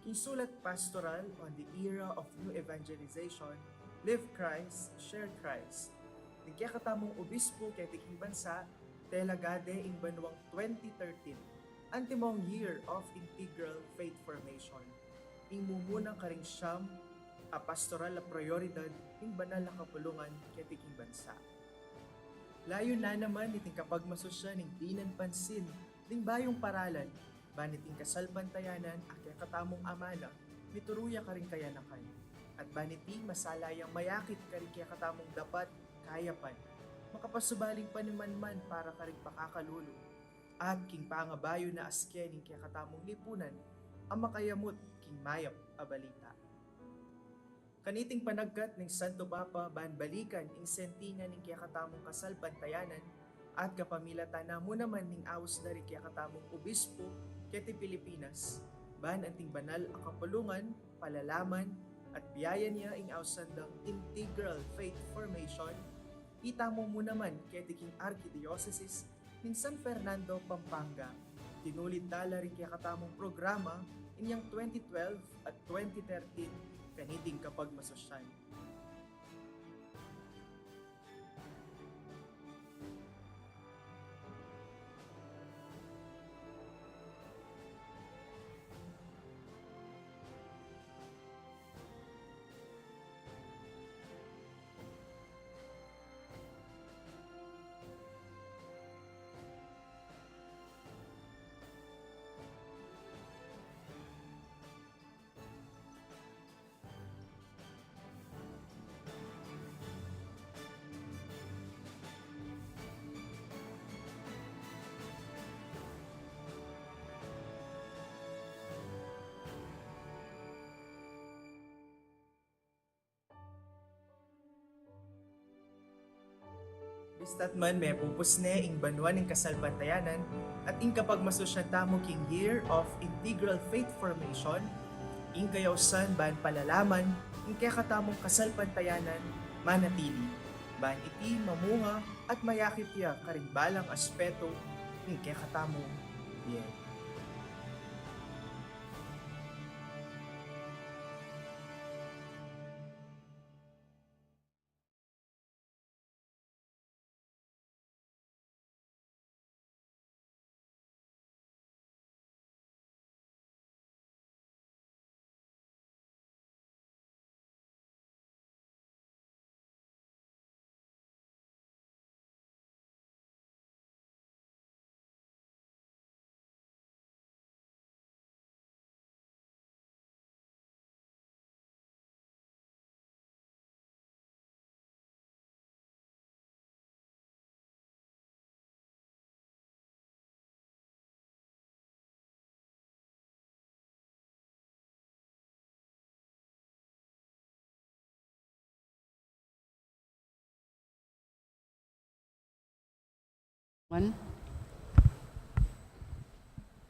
King sulat Pastoral on the Era of New Evangelization, Live Christ, Share Christ, ning kekatamung obispo keti king bansa, tela gade ing banwang twenty thirteen, antimong year of integral faith formation, ing mumuna karing siyam a pastoral a prioridad ning banal a kapulungan keti king bansa. Layun na naman niting kapagmasusyan ing dinan pansin ning bayung paralan, ban iting kasalpantayanan a kekatamung amana mituru ya karing kayanakan, at ban iti masala yang mayakit karing kekatamung dapat kayapan, makapasubaling panimanman para karing pakakalulu, at king pangabayu na aske ning kekatamung lipunan a makayamut king mayap a balita. Kaniting panagkat ning Santo Papa ban balikan ing sentina ning kekatamung kasalpantayanan, at kapamilatan na mu naman ning aus da ring kekatamung obispo keti Pilipinas, ban anting banal a kapulungan palalaman at biayan ya ing ausan dang integral faith formation, itamu mu naman keti king Arkidiosesis ning San Fernando, Pampanga. Tinulid tala ring kekatamung programa inyang twenty twelve at twenty thirteen kaniting kapagmasusyan. Bista't man mepupus ne ing banua ning kasalpantayanan at ing kapagmasusyan tamu king Year of Integral Faith Formation, ing kayausan ban palalaman ing kekatamung kasalpantayanan manatili, ban iti mamunga at mayakit ya karing balang aspeto ning kekatamung bie.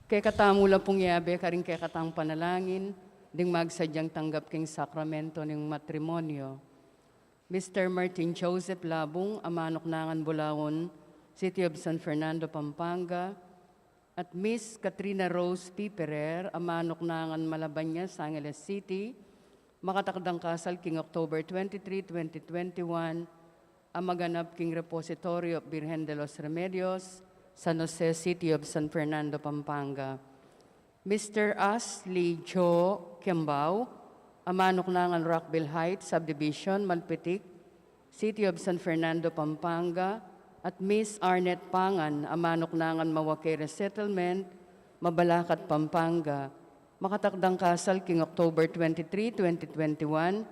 Kekatamu la pung yabe karing kekatang panalangin ding magsadyang tanggap king sakramento ning matrimonyo. Mister Martin Joseph Labung, a manuknangan Bulaon, City of San Fernando, Pampanga, at Miss Katrina Rose P. Pereira, a manuknangan Malabañas, Angeles City, makatakdang kasal king October twenty-three, twenty twenty-one, a maganap king Repository of Virgen de los Remedios, San Jose, City of San Fernando, Pampanga. Mister Ashley Joe Kiambao, a manuknangan Rockville Heights Subdivision, Malpitic, City of San Fernando, Pampanga, at Miss Arnett Pangan, a manuknangan Mawaque Resettlement, Mabalacat, Pampanga, makatakdang kasal king October twenty-three, twenty twenty-one,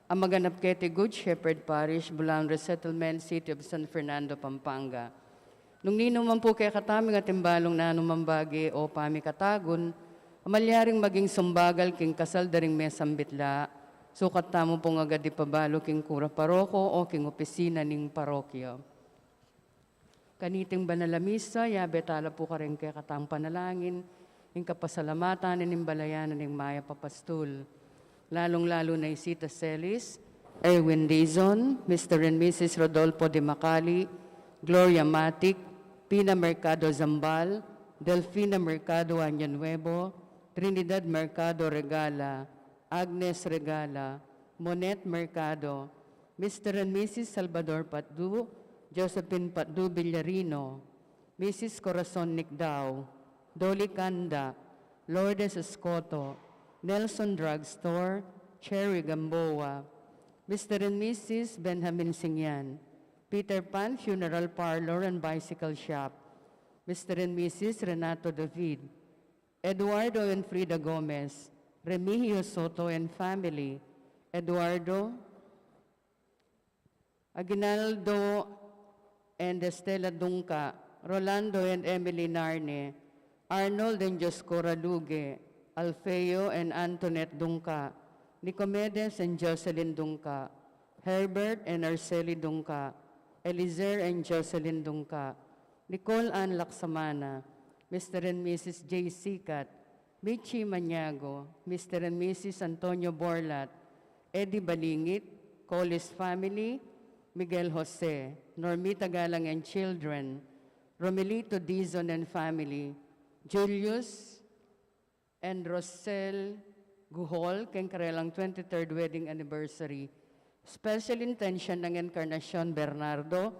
a maganap keti Good Shepherd Parish, Bulaon Resettlement, City of San Fernando, Pampanga. Nung ninuman pu kekataming atin balung nanumang bage o pamikatagun, a malyaring maging sumbagal king kasal da ring mesambit la, sukat tamu pung agad ipabalu king kura paroko o king opisina ning parokya. Kaniting banal a misa, yabe tala pu karing kekatang panalangin ing kapasalamatan ning balayan ning mayap a pastul, lalung-lalu na i Sita Celis, Erwin Dizon, Mister and Missus Rodolfo de Macali, Gloria Matic, Pina Mercado Zambal, Delfina Mercado Año Nuevo, Trinidad Mercado Regala, Agnes Regala, Monet Mercado, Mister and Missus Salvador Patdu, Josephine Patdu Villarino, Missus Corazon Nicdao, Dolly Canda, Lourdes Escoto, Nelson Drugstore, Cherry Gamboa, Mister and Missus Benjamin Singyan, Peter Pan Funeral Parlor and Bicycle Shop, Mister and Missus Renato David, Eduardo and Frida Gomez, Remigio Soto and family, Eduardo, Aguinaldo and Estela Dungca, Rolando and Emily Narne, Arnold and Dioscora Luge, Alfeo and Antoinette Dungca, Nicomedes and Jocelyn Dungca, Herbert and Arceli Dungca, Elizer and Jocelyn Dungca, Nicole Ann Lacsamana, Mister and Missus J Sicat, Michi Maniago, Mister and Missus Antonio Borlat, Eddie Balingit, Collis family, Miguel Jose, Normita Galang and children, Romelito Dizon and family, Julius and Rosel Guhol, keng karelang twenty-third wedding anniversary. Special intention nang Encarnacion Bernardo,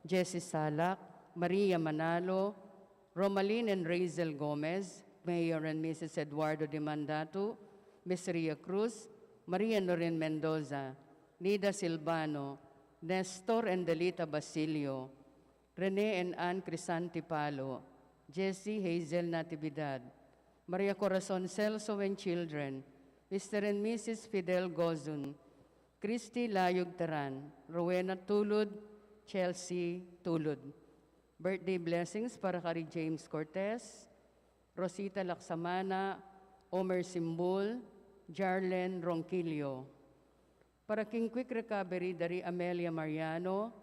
Jessie Salak, Maria Manalo, Romalyn and Razel Gomez, Mayor and Missus Eduardo Dimandatu, Miss Ria Cruz, Maria Norin Mendoza, Nida Silvano, Nestor and Delita Basilio, Rene and Ann Crisanti Palo, Jessie Hazel Natividad, Maria Corazon Celso and children, Mister and Missus Fidel Gozun, Christy Layug Teran, Rowena Tulud, Chelsea Tulud. Birthday blessings para kari James Cortez, Rosita Lacsamana, Omer Simbul, Jarlen Ronquillo. Para king quick recovery dari Amelia Mariano,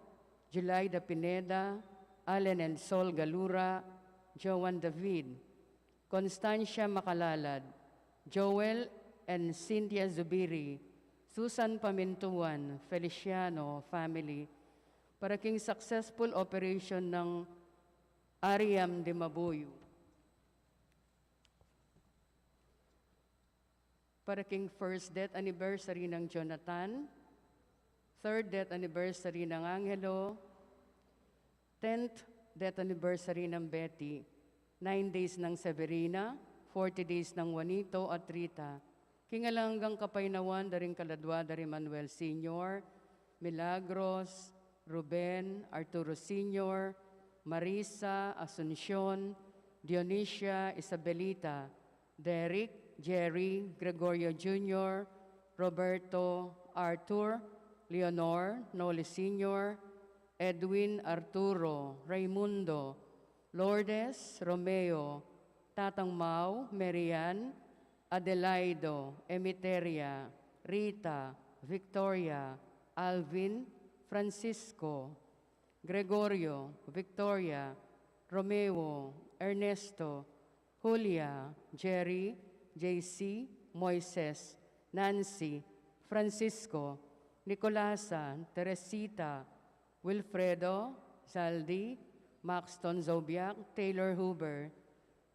July da Pineda, Allen and Sol Galura, Joan David, Constancia Macalalad, Joel and Cynthia Zubiri, Susan Pamintuan, Feliciano family, para king successful operation ng Ariam de Mabuyu. Para king first death anniversary nang Jonathan, third death anniversary nang Angelo, tenth death anniversary nang Betty, nine days nang Severina, forty days nang Juanito at Rita. King alang anggang kapaynawan da ring kaladwa da ri Manuel Senior, Milagros, Ruben, Arturo Senior, Marisa, Asuncion, Dionisia, Isabelita, Derek, Jerry, Gregorio Junior, Roberto, Arthur, Leonor, Noli Senior, Edwin, Arturo, Raimundo, Lourdes, Romeo, Tatang Mau, Marian, Adelaido, Emiteria, Rita, Victoria, Alvin, Francisco, Gregorio, Victoria, Romeo, Ernesto, Julia, Jerry, J C, Moises, Nancy, Francisco, Nicolasa, Teresita, Wilfredo, Zaldi, Maxton Zobiak, Taylor Huber,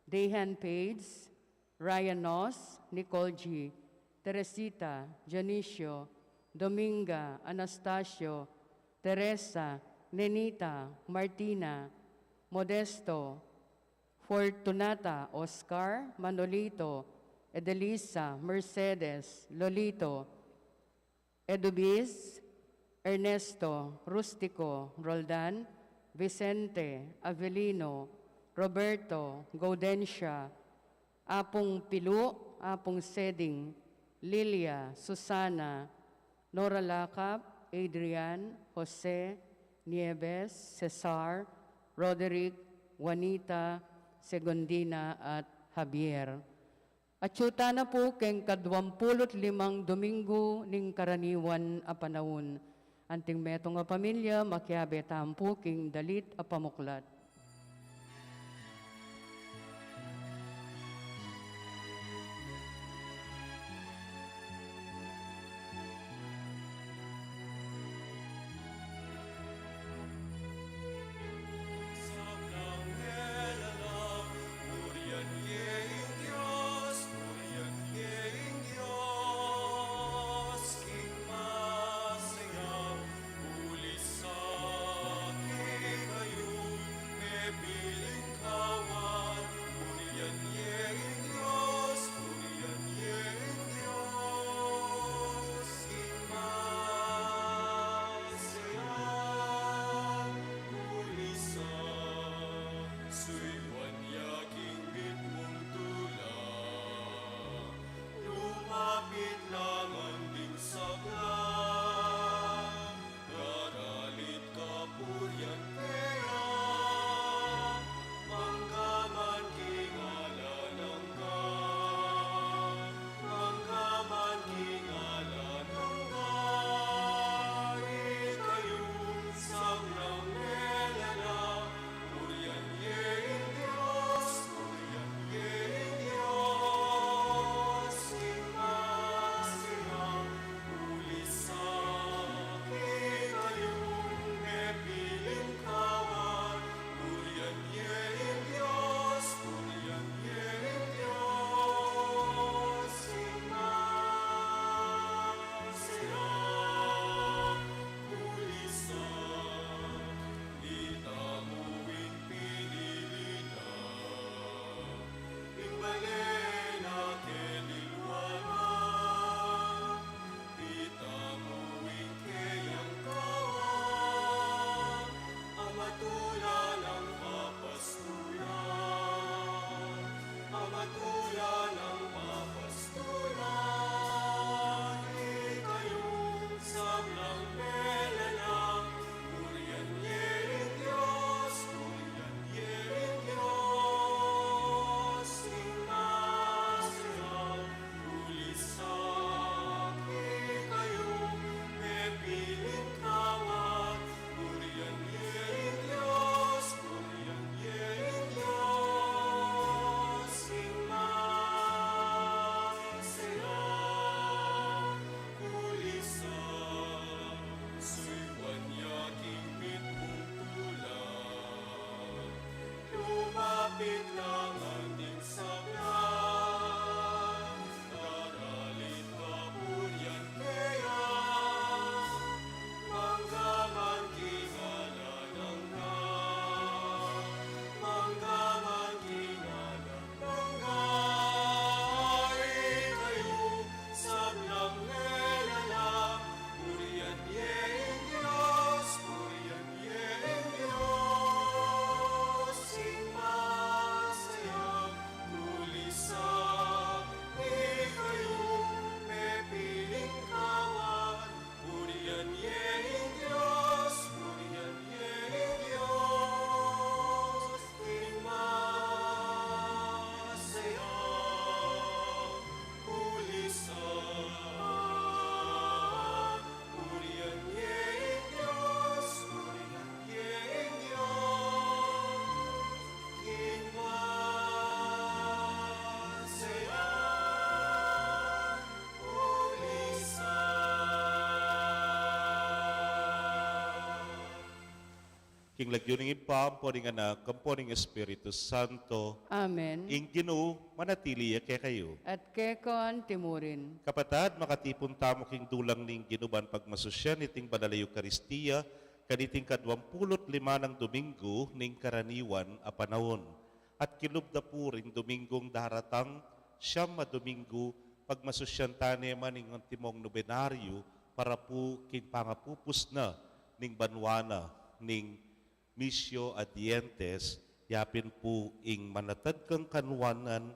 Dehan Page, Ryan Nos, Nicole G, Teresita, Dionisio, Dominga, Anastasio, Teresa, Nenita, Martina, Modesto, Fortunata, Oscar, Manolito, Edelisa, Mercedes, Lolito, Edubis, Ernesto, Rustico, Roldan, Vicente, Avelino, Roberto, Gaudencia, Apung Pilu, Apung Seding, Lilia, Susana, Nora Lakap, Adrian, Jose, Nieves, Cesar, Roderick, Juanita, Segundina, at Javier. Atyu tana pu keng kaduampulu't limang Domingo ning karaniwan a panaun. Anting metung a pamilya, makiabe tamu pu king dalit a pamuklat. Sablang helala, purian ye ing Dios, purian ye ing Dios, king masaya, uli sa kekayu, King lagyu ning Ibpa, ampo ning Anak, ampo ning Espiritu Santo. Amen. Ing Ginu manatili ya kekayu. At keka antimurin. Kapatad, makatipun tamu king dulang ning Ginu ban pagmasusyan iting banal a Eukaristia, kaniting kadwampulu't lima nang Domingo ning karaniwan a panaun. At kilub da pu ring Domingong daratang, siyam a Domingo, pagmasusyan tane man ing antimong nobenaryo para pu king pangapupus na ning banua na ning Missio a Dientes, yapin pu ing manatad kang kanuanan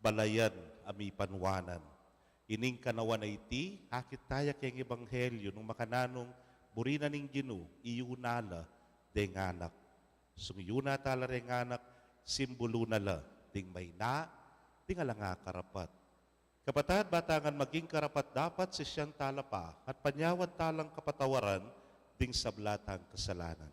balayan a mipanuanan. Ining kanawan a iti, akit taya keng ebanghelyo nung makananung buri na ning Ginu, iyuna la deng anak. Sung iyuna tala reng anak, simbulu na la ding maina, ding alang akarapat. Kapatad, ba tang maging karapat-dapat, sisian tala pa at panyawad talang kapatawaran ding sabla tang kasalanan.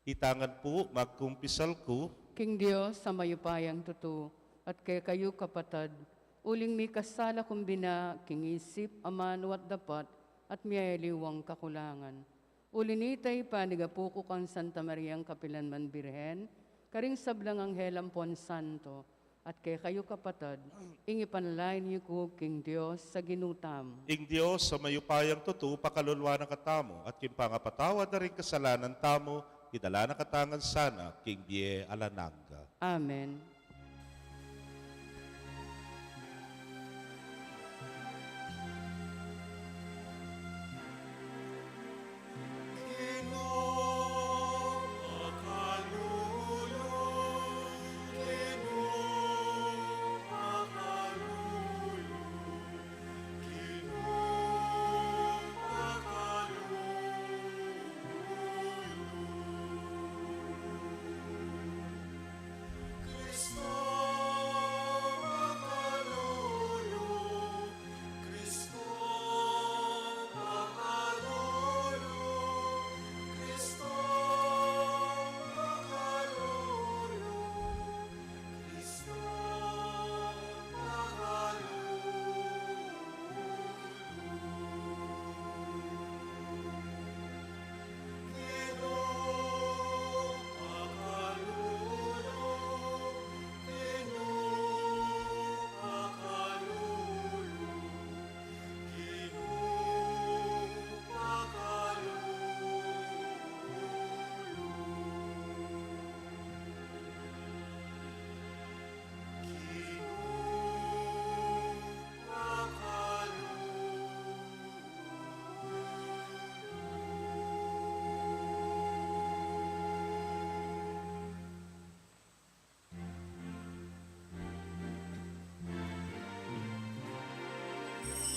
Itang pu, magkumpisal ku king Dios a mayupayang tutu, at kekayu kapatad, uling mikasala ku bina king isip, amanu at dapat, at miyayaliwang kakulangan. Uli nita, ipanigapu ku kang Santa Mariang kapilanman Birhen, karing sablang anghel ampon santo, at kekayu kapatad, ing ipanalangin yu ku king Dios a Ginu tamu. Ing Dios a mayupayang tutu, pakalulu na katamu, at king pangapatawad na ring kasalanan tamu, idala na katamu ngan sana king bie alang angga. Amen.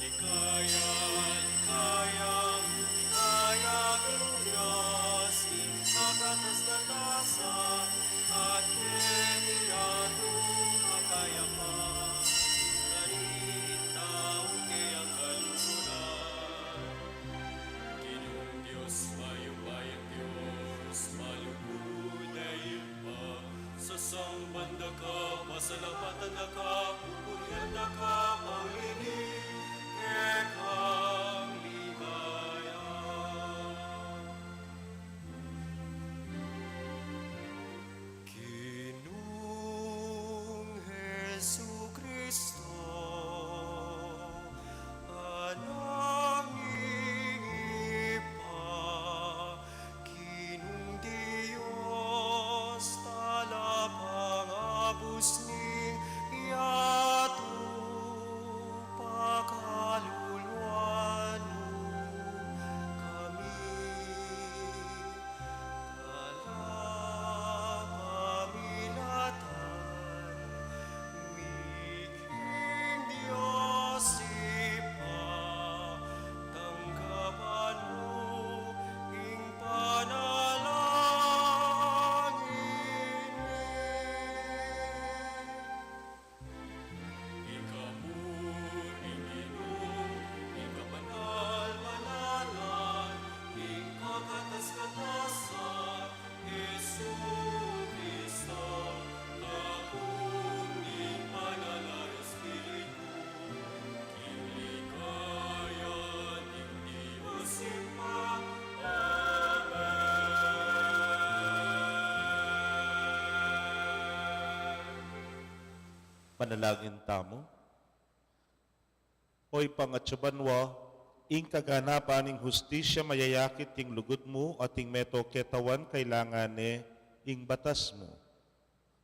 Ligaya, ligaya, ligaya king Dios, ing kakatas-katasan, at keni ating kapayapan, karing tau kayang kaluguran. Ginung Dios, mayupayang Dios, malugud a Ibpa, sasamban da ka, pasalamatan da ka, pupurian da ka, pauli ning kekang ligaya. Ginung Jesucristo, Anak ning Ibpa, Ginung Dios, talapangabus ning yatu, Panalangin tamu. O Ibpa, ing atsu banua, ing kaganapan ning hustisya mayayakit king lugud mu, at ing metung ketawan kailangan ne ing batas mu.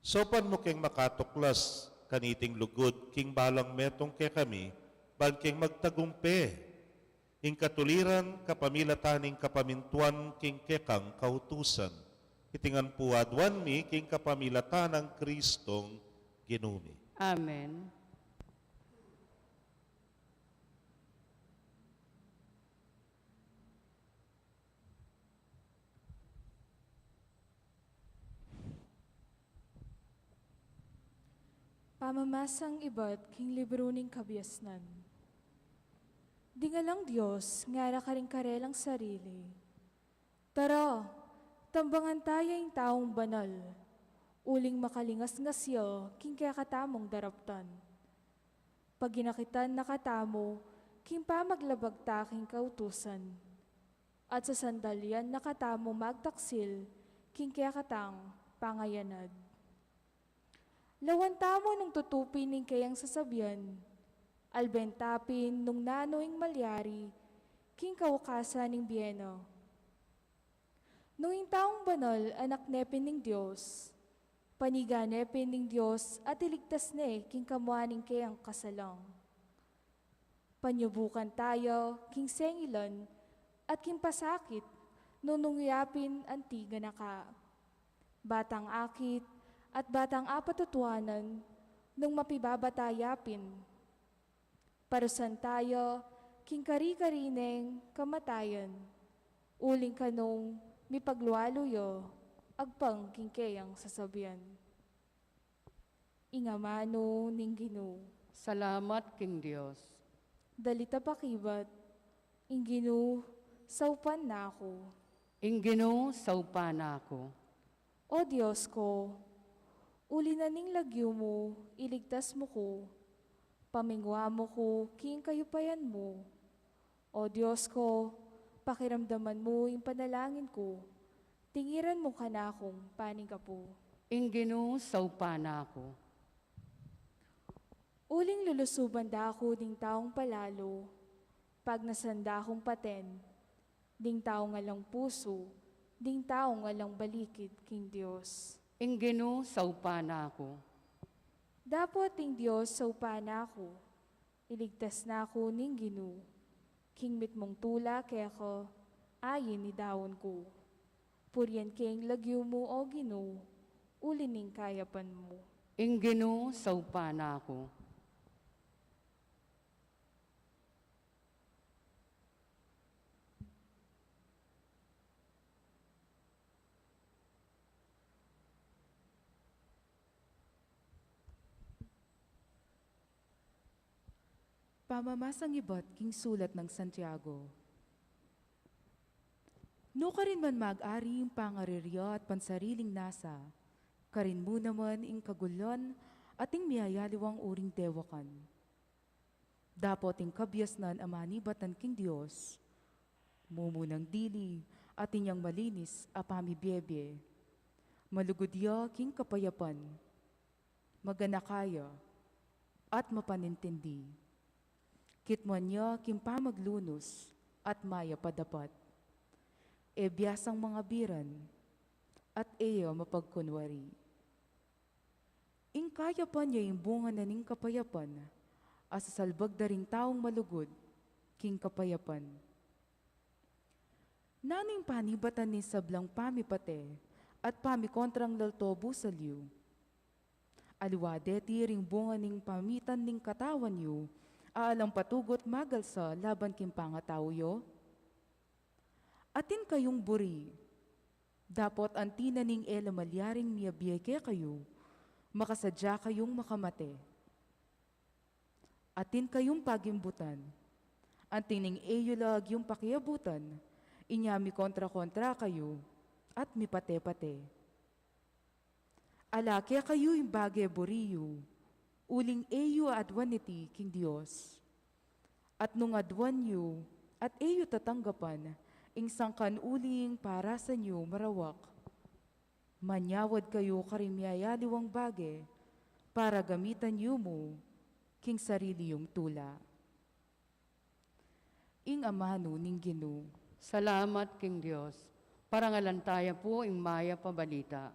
Saupan mu keng makatuklas kaniting lugud king balang metung kekami, ban keng magtagumpe ing katuliran kapamilatan ning kapamintuan king kekang kautusan. Iti ngan pu aduan mi king kapamilatan nang Kristong Ginu mi. Amen. Pamamasang ibat king libru ning kabiasnan. Ding alang Dios ngara karing karelang sarili, "Tara, tambangan taya ing taung banal, uling makalingasngas ya king kekatamung daraptan. Paginakitan na katamu king pamaglabag ta king kautusan, at sasandalian na katamu magtaksil king kekatang pangayanad." Lawan tamu nung tutu pin ing keyang sasabian, alben ta pin nung nanu ing malyari king kaukasan ning bie na. Nung ing taung banal anak ne pin ning Dios, panigan ne pin ning Dios at iligtas ne king kamua ning keyang kasalang. Panyubukan taya king sengilan at king pasakit nung, nung ya pin anti ganaka. Batang akit at batang apatutuanan nung mapibabata ya pin. Parusan taya king kari-kari neng kamatayan, uling kanung mipaglualu ya agpang king keyang sasabian. Ing amanu ning Ginu. Salamat king Dios. Dalit a pakibat. Ing Ginu saupan na ku. Ing Ginu saupan na ku. O Dios ku, uli na ning lagyu mu, iligtas mu ku, pamingwa mu ku king kayupayan mu. O Dios ku, pakiramdaman mu ing panalangin ku, tingiran mu kanakung paninggapu. Ing Ginu saupan na ku. Uling lulusuban da ku ding taung palalu, pagnasan da kung paten ding taung alang pusu, ding taung alang balikid king Dios. Ing Ginu saupan na ku. Dapot ing Dios saupan na ku, iligtas na ku ning Ginu, king mitmung tula keka, ain idaun ku. Purian ke ing lagyu mu, O Ginu, uli ning kayapan mu. Ing Ginu saupan na ku. Pamamasang ibat king sulat nang Santiago. Nukarin man mag-ari ing pangarirya at pansariling nasa, karin mu naman ing kagulyan at ing miyayaliwang uring dewakan. Dapot ing kabiasnan a manibatan king Dios, mumunang dili at inyang malinis a pamibiebie. Malugud ya king kapayapan, maganaka ya, at mapanintindi. Kitmuan ya king pamaglunus at mayap a dapat. E biasang mangabiran, at e ya mapagkunwari. Ing kayapan ya ing bunga na ning kapayapan, a sasalbag da ring taung malugud king kapayapan. Nanu ing panibatan ning sablang pamipate at pamikontrang lalto busal yu? Aliwa deti ring bunga ning pamitan ning katawan yu, a alang patugut magalsa laban king pangatau yu? Atin kayung buri, dapot anti na ning e la malyaring miyabie kekayu, makasadya kayung makamate. Atin kayung pagimbutan, anti ning e yu la agyung pakiabutan, inya mikontra-kontra kayu, at mipate-pate. Ala kekayu ing bage buri yu, uling e yu aduan iti king Dios. At nung aduan yu, at e yu tatanggapan ing sangkan uling parasan yu marawak, manyawad kayu karing miyayaliwang bage, para gamitan yu mu king sarili yung tula. Ing amanu ning Ginu. Salamat king Dios. Parangalan taya pu ing mayap a balita.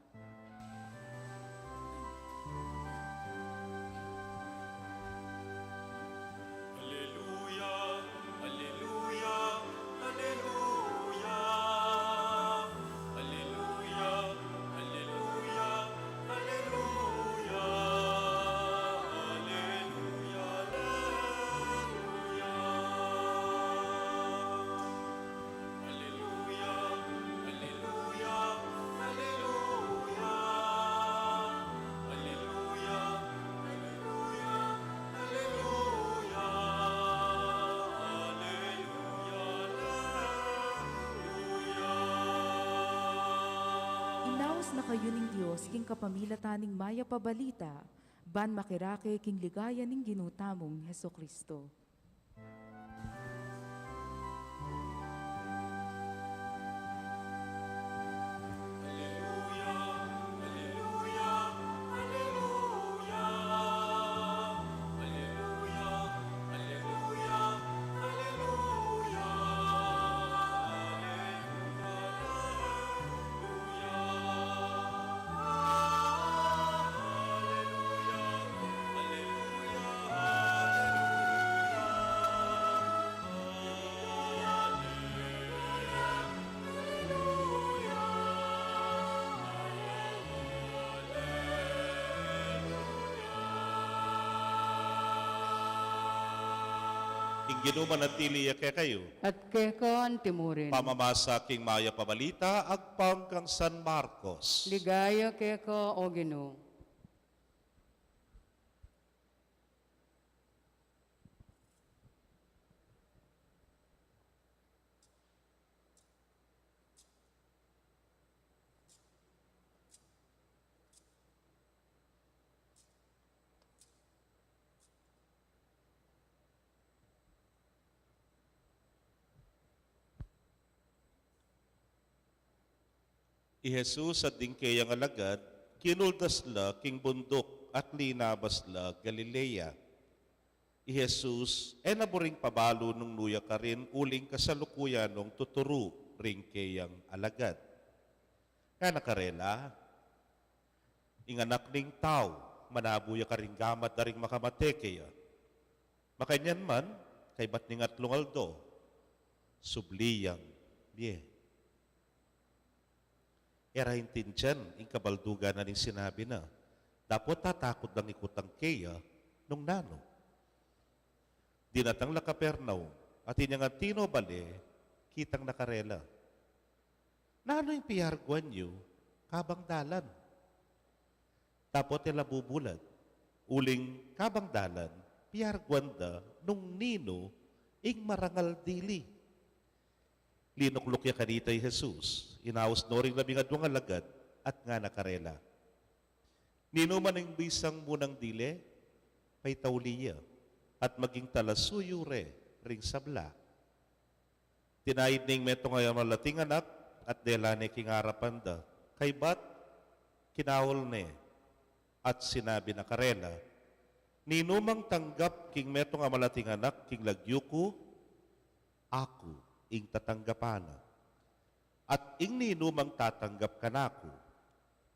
Aleluya, aleluya, aleluya, aleluya, aleluya, aleluya, aleluya, aleluya. Aleluya, aleluya, aleluya. Aleluya, aleluya, aleluya. Aleluya, aleluya. Inaus na kayu ning Dios king kapamilatan ning mayap a balita, ban makirake king ligaya ning Ginu tamung Jesucristo. Ing Ginu manatili ya kekayu. At keka antimurin. Pamamasa king mayap a balita agpang kang San Marcos. Ligaya keka, O Ginu. I Jesus at ding keyang alagad, kinuldas la king bunduk at linabas la Galilea. I Jesus e na buring pabalu nung nu ya karin uling kasalukuyan nong tuturu ring keyang alagad. Ngana karela, ing Anak ning Tau, manabu ya karing gamat da ring makamate keya. Makanyan man, kaybat ning atlung aldo, subli yang mie. E ra intindian ing kabaldugan na ning sinabi na, dapot tatakut lang ikutang keya nung nanu. Dinatang la Capernaum, at inyang antimo bale, kitang na karela. Nanu ing piyarguan yu kabang dalan? Dapot e la bubulad, uling kabang dalan, piyarguan da nung ninu ing marangal dili. Linukluk ya kanita i Jesus, inaus no ring labing adwang alagad, at ngana karela, ninu man ing bisang munang dile, paitauli ya, at maging talasuyu re ring sabla. Tinaid ne ing metung a malating anak, at dela ne king arapan da. Kaybat, kinaul ne, at sinabi na karela, ninu mang tanggap king metung a malating anak king lagyu ku, aku ing tatanggapan na. At ing ninu mang tatanggap kanaku,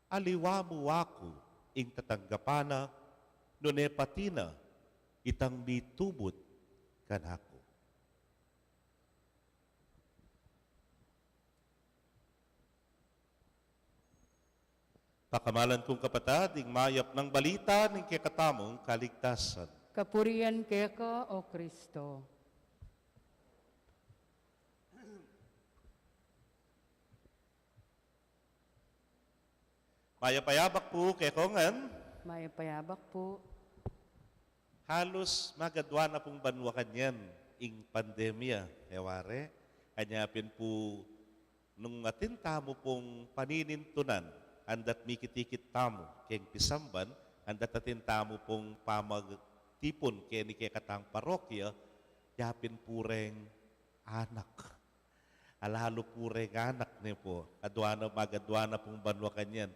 aliwa mu aku ing tatanggapan na, nune pati na itang mitubud kanaku. Pakamalan kung kapatad, ing mayap nang balita ning kekatamung kaligtasan. Kapurian keka, O Kristo. Mayap a yabak pu kekongan. Mayap a yabak pu. Halus magadwa na pung banua kanyan ing pandemya, e ware. Anya pin pu nung atin tamu pung paninintunan, andat mikit-ikit tamu keng pisamban, andat atin tamu pung pamagtipun keni kekatang parokya, ya pin pu reng anak. Alalu pu reng anak ne pu, adwa na, magadwa na pung banua kanyan.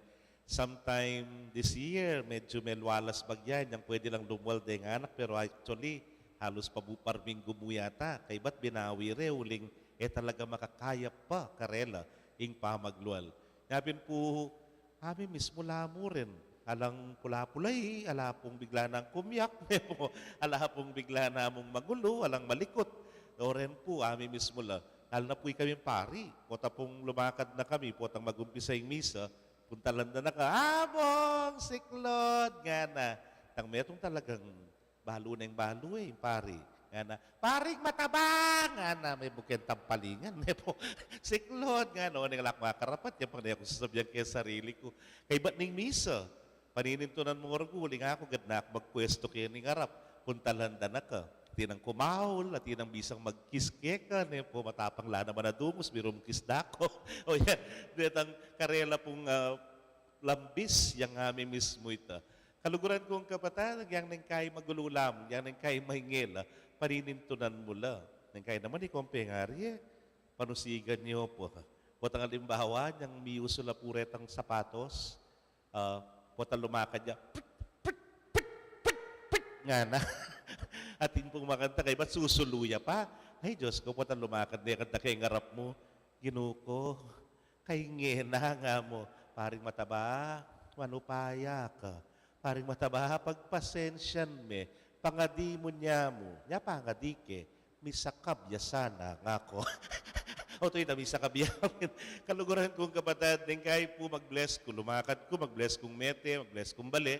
Sometime this year, medyo melwalas bagya, nyang pwede lang lumwal deng anak, pero actually, halos pabu-, parminggu mu yata. Kaybat binawi re, uling e talaga makakaya pa karela ing pamaglwal. Nya pin pu, ami mismu la mu rin. Alang pula-pula, e, ala pung bigla nang kumyak, ne pu, ala pung bigla namung magulu, alang malikut. O ren pu, ami mismu la. Lalu na pu ikaming pari, pota pung lumakad na kami, potang mag-umpisa ing misa, puntalan da na ka, "Among, siklod!" ngana. Tang metung talagang balu neng balu, e, ing pari. Ngana, "Paring mataba!" ngana, me bukeng tampalingan, me pu, "Siklod!" ngana, o neng ala ku makarapat, ya pang ne ku sasabian keng sarili ku. Kaybat ning misa, paninintunan mung orgulyu, uling aku, gad na ku magpwestu keni king arap, puntalan da na ka. Atin nang kumaul, atin nang bisang mag-kiss keka, ne pu, matapang la naman a dumus, birung kiss da ku. O yan, detang karela pung, ah, lambis, yang ami mismu ita. Kaluguran kung kapatad, yang neng kai magulu la mu, yang neng kai maingel la, paninintunan mu la. Neng kai naman, ikaw ing pengari, e. Panusigan yu pu. Potang alimbawa, yang miyusu la pu retang sapatos, ah, potang lumakad ya, "Pit, pit, pit, pit, pit," ngana. Atin pung makanta, kaybat susulu ya pa. Ay, Dios ku, potang lumakad ne kanta keng arap mu, "Ginu ku, kainge na," nga mu. "Paring mataba, manupaya ka. Paring mataba, pagpasensian me, pangadi mu ne mu." "Nya pangadi ke?" "Misakab ya sana," nga ku. O, tutu ita, misakab ya. Kaluguran kung kapatad, neng kai pu mag-bless ku, lumakad ku, mag-bless kung mete, mag-bless kung bale.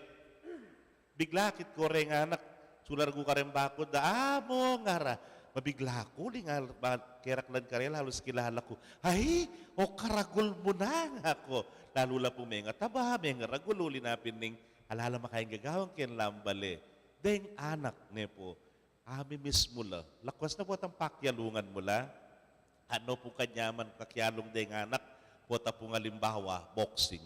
Bigla akit ku reng anak, sulargu kareng bakud da, "Among," ngara. Mabigla ku, uling al-, ba-, keraklan karela, halus kilala ku. "Ay, o karagul mu na," nga ku. Lalu la pu mengataba, mengaragul, uli na pin ning ala la makaing gagawan keng lambale. Deng anak, ne pu. Ami mismu la. Lakwas na potang pakialungan mu la. Anu pu kanyaman kakialung deng anak, pota pung alimbawa, boxing.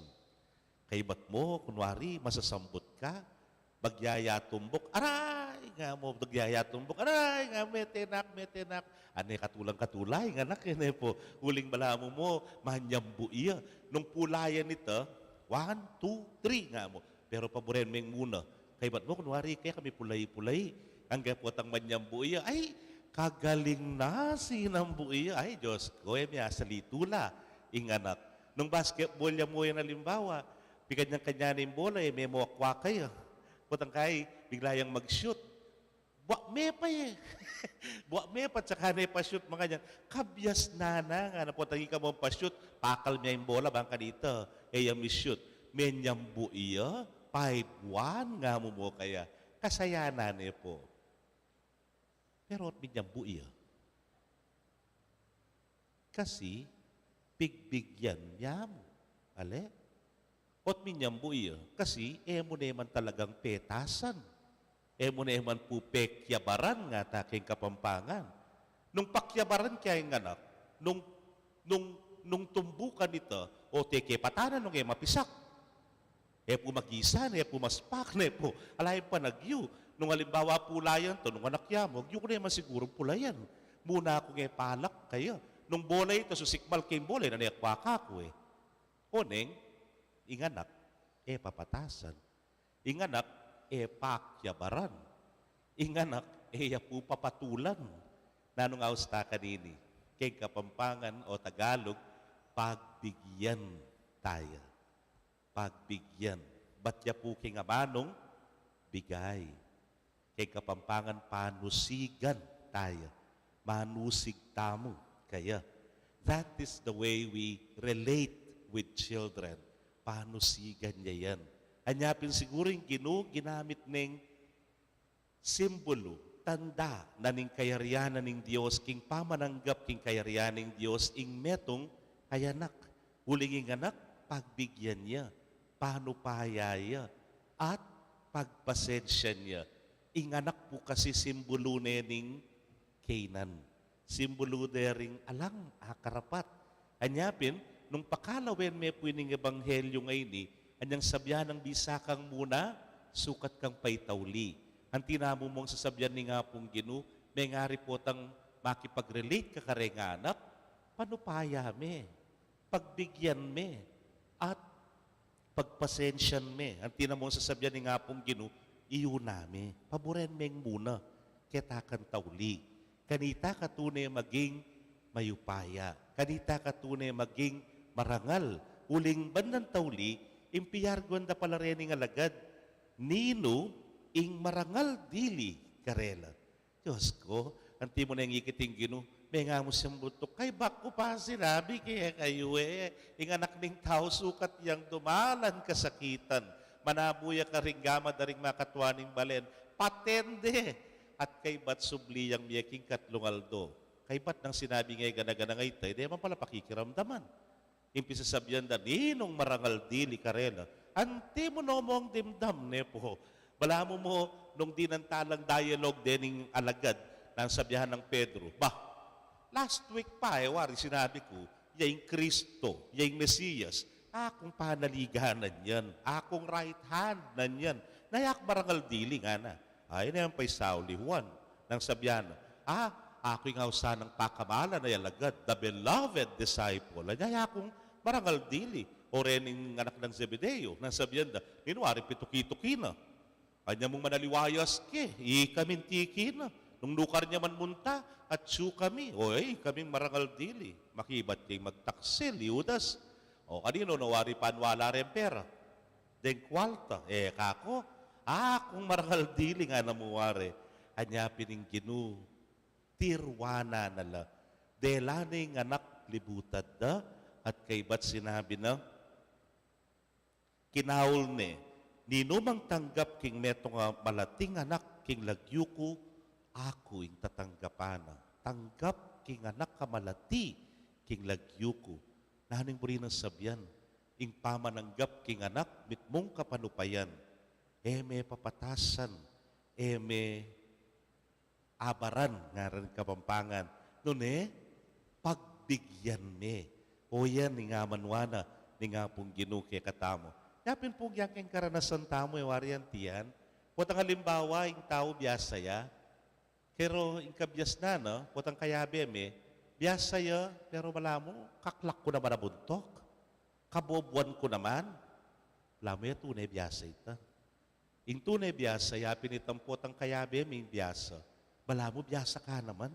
Kaybat mu, kunwari, masasambut ka, magyaya tumbuk, "Aray!" nga mu, magyaya tumbuk, "Aray!" nga mu, "Mete na ku, mete na ku." Ane katulang-katula ing anak, e, ne pu. Uling balamu mu, manyambu iya. Nung pulayan ita, "One, two, three," nga mu. Pero paburen meng muna. Kaybat mu, kunwari, kaya kami pulay-pulay. Angga potang manyambu iya, ay, kagaling na sinambu iya. Ay, Dios ku, e, miyasalitu la ing anak. Nung basketball ya mu yan, alimbawa, pikanyang-kanya ne ing bola, e, memuakwak ya. Potang kai, bigla yang mag-shoot. Buak me pa, e. Buak me pa, tsaka ne pa-shoot, makanyan. "Kabyas na na," ngana, potang ika mu pa-shoot, pakal me ing bola, bang kanita, e ya mi-shoot. Menyambu iya, "Five one," nga mu mu kaya. Kasayanan ne pu. Pero o't minyambu iya. Kasi pigbigyan ya mu. Ale? O't minyambu iya, kasi e mu ne man talagang petasan. E mu ne man pu pekyabaran, ngata keng Kapampangan. Nung pakyabaran ke ing anak, nung, nung, nung tumbukan ita, o, e ke patanan nung e mapisak. E pu magisan, e pu maspak, ne pu. Ala ing panagyu. Nung alimbawa pulayan ta, nung anak ya mu, agyu ku ne man sigurung pulayan. Muna kung e palak kaya. Nung bola ita, susikmal ke ing bola, e na ne akwak aku, e. Oneng, ing anak, e papatasan. Ing anak, e pakyabaran. Ing anak, e ya pu papatulan. Nanung aus ta kanini? Keng Kapampangan o Tagalog, pagbigyan taya. Pagbigyan. Bat ya pu keng amanung, bigay. Keng Kapampangan, panusigan taya. Manusig tamu kaya. That is the way we relate with children. Panusigan ya yan. Anya pin siguru ing Ginu, ginamit neng simbulu, tanda na ning kayarian na ning Dios, king pamananggap king kayarian ning Dios, ing metung a anak. Uling ing anak, pagbigyan ya, panupaya ya, at pagpasensian ya. Ing anak pu kasi simbulu ne ning Canaan. Simbulu de ring alang akarapat. Anya pin, nung pakalawen me pu ining ebanghelyu ngeni, anyang sabian nang bisa kang muna, sukat kang paitauli. Anti na mu mung sasabian ning Apung Ginu, mengari potang makipag-relate ka kareng anak, panupaya me, pagbigyan me, at Pagpasensian me. Anti na mung sasabian ning Apung Ginu, iyuna me. Paburen meng muna. Keta kang tauli. Kanita ka tune maging mayupaya. Kanita ka tune maging marangal. Uling banang tauli, ing piyarguan da pala rening alagad, ninu ing marangal dili karela. Dios ku, anti mu neng ikit ing Ginu, mengamu siyang buntuk. Kaybat ku pa sinabi kekayu e, ing Anak ning Tau sukat yang dumalan kasakitan. Manabu ya karing gama da ring makatua ning balen. Paten de. At kaybat subli yang mie king katlung aldo. Kaybat nang sinabi nge gana-gana nga ita, e de man pala pakikiramdaman. Ing pisasabian da, ninung marangal dili karela. Anti mu no mung dimdam, ne pu. Balamu mu nung dinan talang dialogue dening alagad, nang sabian nang Pedro, "Bah, last week pa e, wari sinabi ku, ya ing Kristo, ya ing Mesias, akung panaliganan yan, akung right hand nan yan, na e aku marangal dili," ngana. Ay, ne yang paisaul i Juan, nang sabian na, "Ah, aku ing ausan nang pakamalan a alagad, the beloved disciple. Anya e akung marangal dili." O rening anak nang Zebedeo, nang sabian da, "Ninu wari pituki-tuki na? Anya mung manaliwayas ke, ikaming tiki na. Nung nukar ya man munta, atyu kami. O, e kaming marangal dili." Makibat ya ing magtaksil, i Judas. O, kaninu no wari panwala reng pera? Deng kualta, e, kaku, akung marangal dili ngana mu wari. Anya pin ing Ginu, tirwana na la. Dela ne ing anak, libutad da, at kaybat sinabi na, kinaul ne, "Ninumang tanggap king metung a malating anak king lagyu ku, aku ing tatanggapan na." Tanggap king anak a malati king lagyu ku. Nanu ing buri nang sabian? Ing pamananggap king anak mitmung kapanupayan. E me papatasan, e me abaran, ngara ning Kapampangan. Nune, pagbigyan me. O yan ing amanwa na ning Apung Ginu kekatamu. Yapin pung yang keng karanasan tamu, e wari antian. Potang alimbawa, ing tau biasa ya, pero ing kabiasnan na, potang kayabe me, biasa ya, pero balamu, kaklak ku naman a buntuk. Kabubuan ku naman. Balamu, e tune biasa ita. Ing tune biasa, yapin itang potang kayabe ming biasa. Balamu biasa ka naman.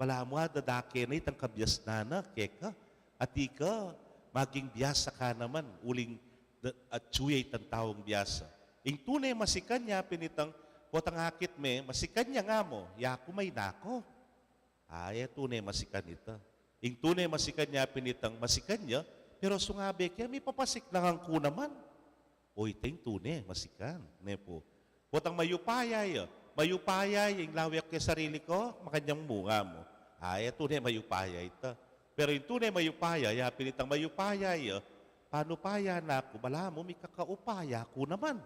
Balamu adadake na itang kabiasnan na keka. At ika, maging biasa ka naman, uling da-, atyu ya itang taung biasa. Ing tune masikan, yapin itang potang akit me, masikan ya nga mu, yaku maina ku. Ay, e tune masikan ita. Ing tune masikan yapin itang masikan ya, pero sungabe ke, mipapasiknangan ku naman. O, ita ing tune masikan, ne pu. Potang mayupaya ya, mayupaya ya, ing lawe ku ke sarili ku, makanyan mu, nga mu. Ay, e tune mayupaya ita. Pero ing tune mayupaya, yapin itang mayupaya ya, panupaya na ku, balamu mikakaupaya ku naman.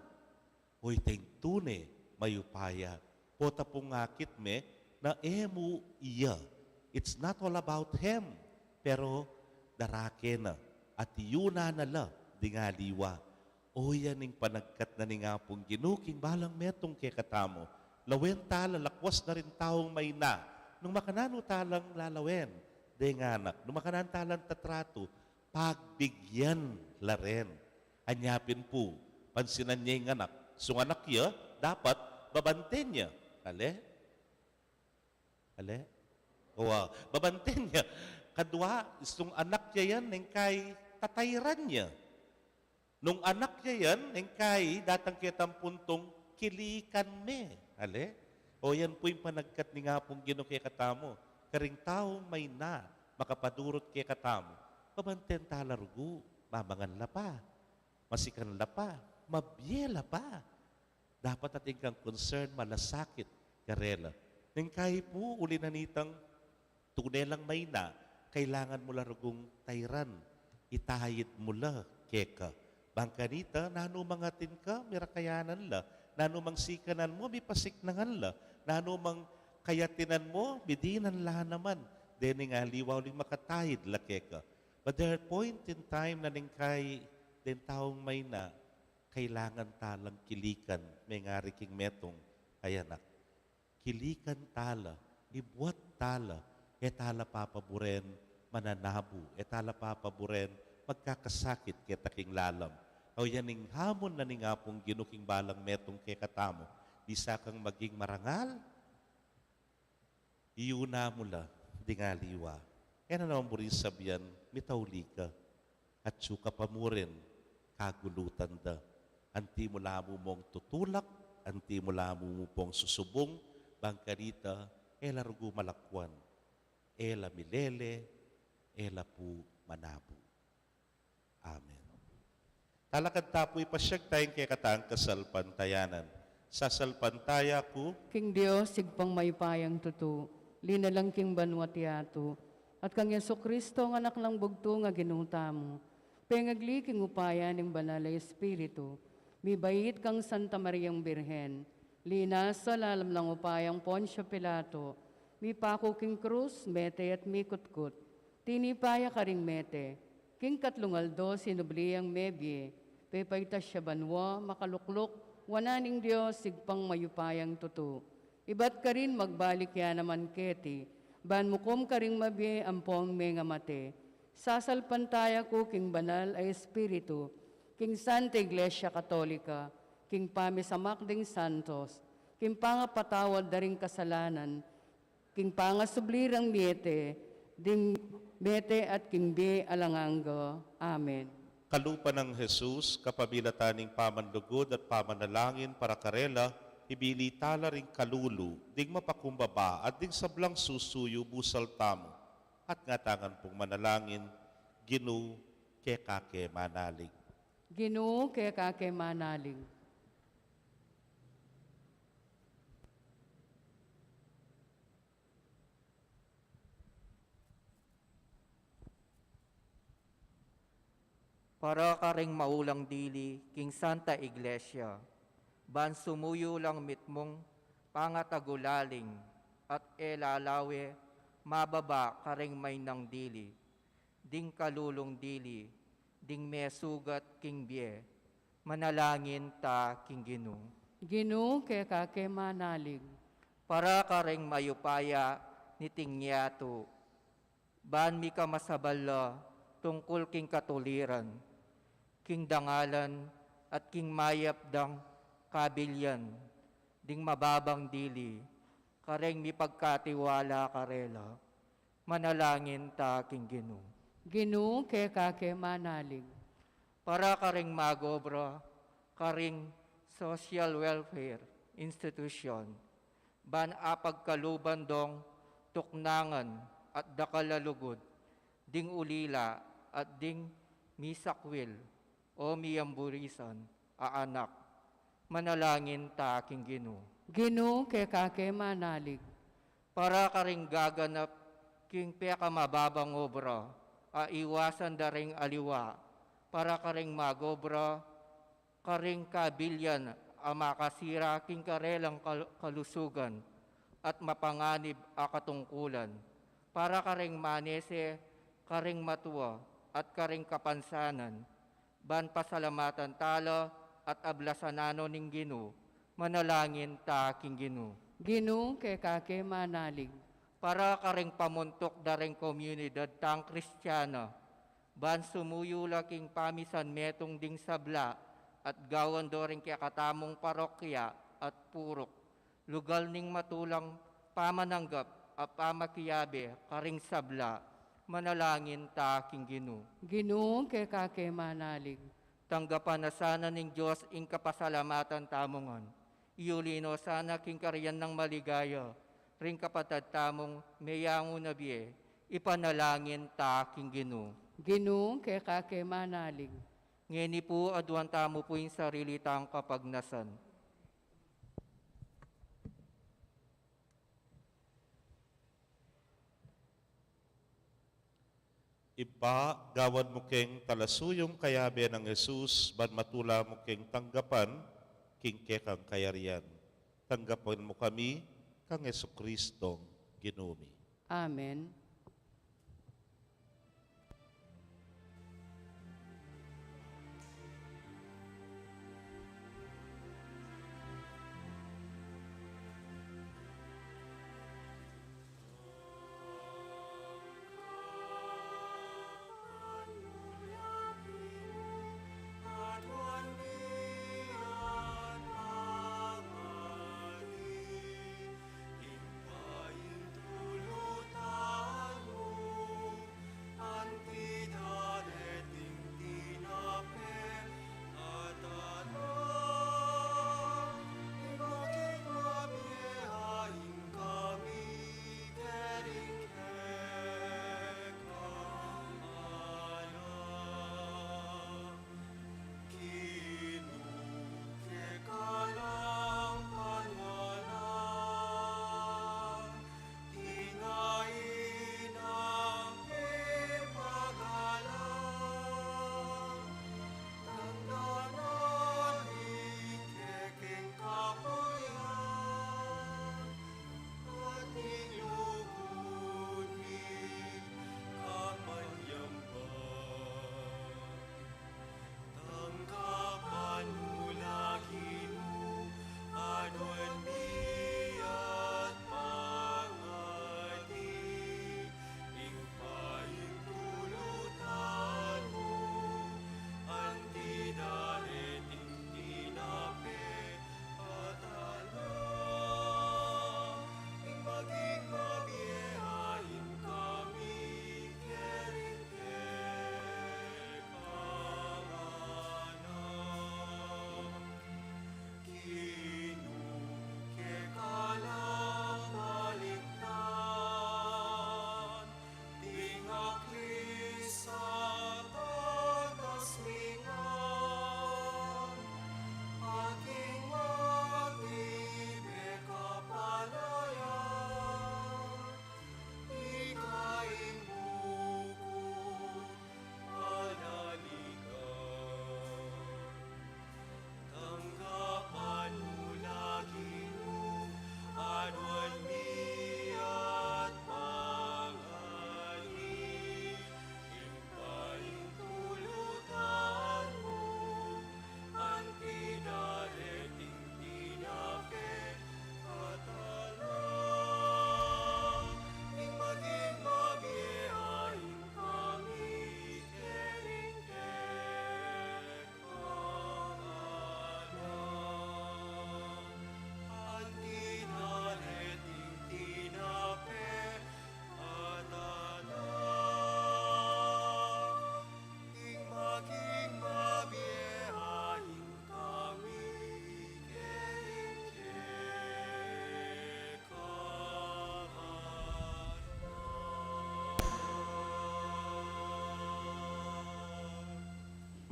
O, ita ing tune mayupaya. Pota pung akit me na e mu iya. It's not all about him. Pero darake na at iyuna na la ding aliwa. O, yan ing panagkat na ning Apung Ginu king balang metung kekatamu. Lawen tala lakwas na ring taung maina. Nung makananu talang lalawen deng anak, nung makananu talang tatratu, pagbigyan la ren. Anya pin pu, pansinan ye ing anak. Sung anak ya, dapat babanten ya. Ale? Ale? Wa, babanten ya. Kadwa, sung anak ya yan, neng kai tatairan ya. Nung anak ya yan, neng kai datang ketang puntung kilikan me. Ale? O, yan pu ing panagkat ning Apung Ginu kekatamu. Karing taung maina, makapadurut kekatamu, babanten tala rugu, mamangan la pa, masikan la pa, mabie la pa. Dapat atin kang concern, malasakit karela. Neng kai pu, uli na nitang tune lang maina, kailangan mu la rugung tairan, itayid mu la keka. Bang kanita, nanu mang atin ka, mirakayanan la. Nanu mang sikanan mu, mipasiknangan la. Nanu mang kayatinan mu, midinan la naman. Dening aliwa uling makatayid la keka. But there are point in time na neng kai deng taung maina, kailangan talang kilikan, mengari king metung a anak. Kilikan tala, ibuat tala, e tala papaburen mananabu, e tala papaburen magkakasakit keta king lalam. O yan ing hamon na ning Apung Ginu king balang metung kekatamu, bisa kang maging marangal, iyuna mu la ding aliwa. E na naman buri sabian, mitauli ka. Atyu ka pa mu rin, kagulutan da. Anti mu la mu mung tutulak, anti mu la mu mu pung susubung, bang kanita, e la rugu malakwan, e la milele, e la pu manabu. Amen. Talakad ta pu, ipasyag taya ing kekatang kasalpantayanan. Sasalpantaya ku king Dios, Ibpang mayupayang tutu, linalang king banua't yatu, at kang Jesucristo, a Anak nang bugtung a Ginu tamu, pengagli king upaya ning Banal a Espiritu, mibait kang Santa Mariang Birhen, linasa lalam nang upayang Poncio Pilato, mipaku king krus, mete at mikutkut, tinipa ya karing mete, king katlung aldo sinubli yang mebie, pepaitas ya banua, makalukluk wanan ning Dios, Ibpang mayupayang tutu. Ibat karin magbalik ya naman keti, ban mukum karing mabie ampong mengamate. Sasalpantaya ku king Banal a Espiritu, king Santa Iglesia Katolika, king pamisamak ding santos, king pangapatawad da ring kasalanan, king pangasubli rang mete, ding mete at king bie alang angga. Amen. Kalupa nang Jesus, kapamilatan ning pamanlugud at pamanalangin para karela, ibili tala ring kalulu ding mapakumbaba at ding sablang susuyu busal tamu, at ngatanan pung manalangin. Ginu, keka ke manalig. Ginu, keka ke manalig. Para karing maulang dili king Santa Iglesia, ban sumuyu lang mitmung pangatagulaling at e lalawe mababa karing mainang dili, ding kalulung dili, ding mesugat king bie, manalangin ta king Ginu. Ginu, keka ke manalig. Para karing mayupaya niting yatu, ban mikamasabal la tungkul king katuliran, king dangalan at king mayap dang kabilian, ding mababang dili, kareng mipagkatiwala karela. Manalangin ta king Ginu. Ginu, keka ke manalig. Para karing magobra karing social welfare institution, ban apagkaluban dong tuknangan at dakal a lugud, ding ulila at ding misakwil o miyamburisan a anak. Manalangin ta king Ginu. Ginu, keka ke manalig. Para karing gaganap king pekamababang obra a iwasan da ring aliwa, para karing magobra karing kabilian a makasira king karelang kal-, kalusugan at mapanganib a katungkulan, para karing manese, karing matua at karing kapansanan, ban pasalamatan tala at ablasan na no ning Ginu. Manalangin ta king Ginu. Ginu, keka ke manalig. Para karing pamuntuk da ring komunidad tang Kristiana, ban sumuyu la king pamisan metung ding sabla at gawan do ring kekatamung parokya at puruk, lugal ning matulang pamananggap a pamakiabe karing sabla. Manalangin ta king Ginu. Ginu, keka ke manalig. Tanggapan na sana ning Dios ing kapasalamatan tamu ngan. Iuli no sana king karian nang maligaya ring kapatad tamung meyangu na bie. Ipanalangin ta king Ginu. Ginu, keka ke manalig. Ngeni pu, aduan tamu pu ing sarili tang kapagnasan. Ibpa, gawan mu keng talasuyung kayabe nang Jesus, ban matula mu keng tanggapan king kekang kayarian. Tanggapan mu kami kang Jesucristong Ginu mi. Amen.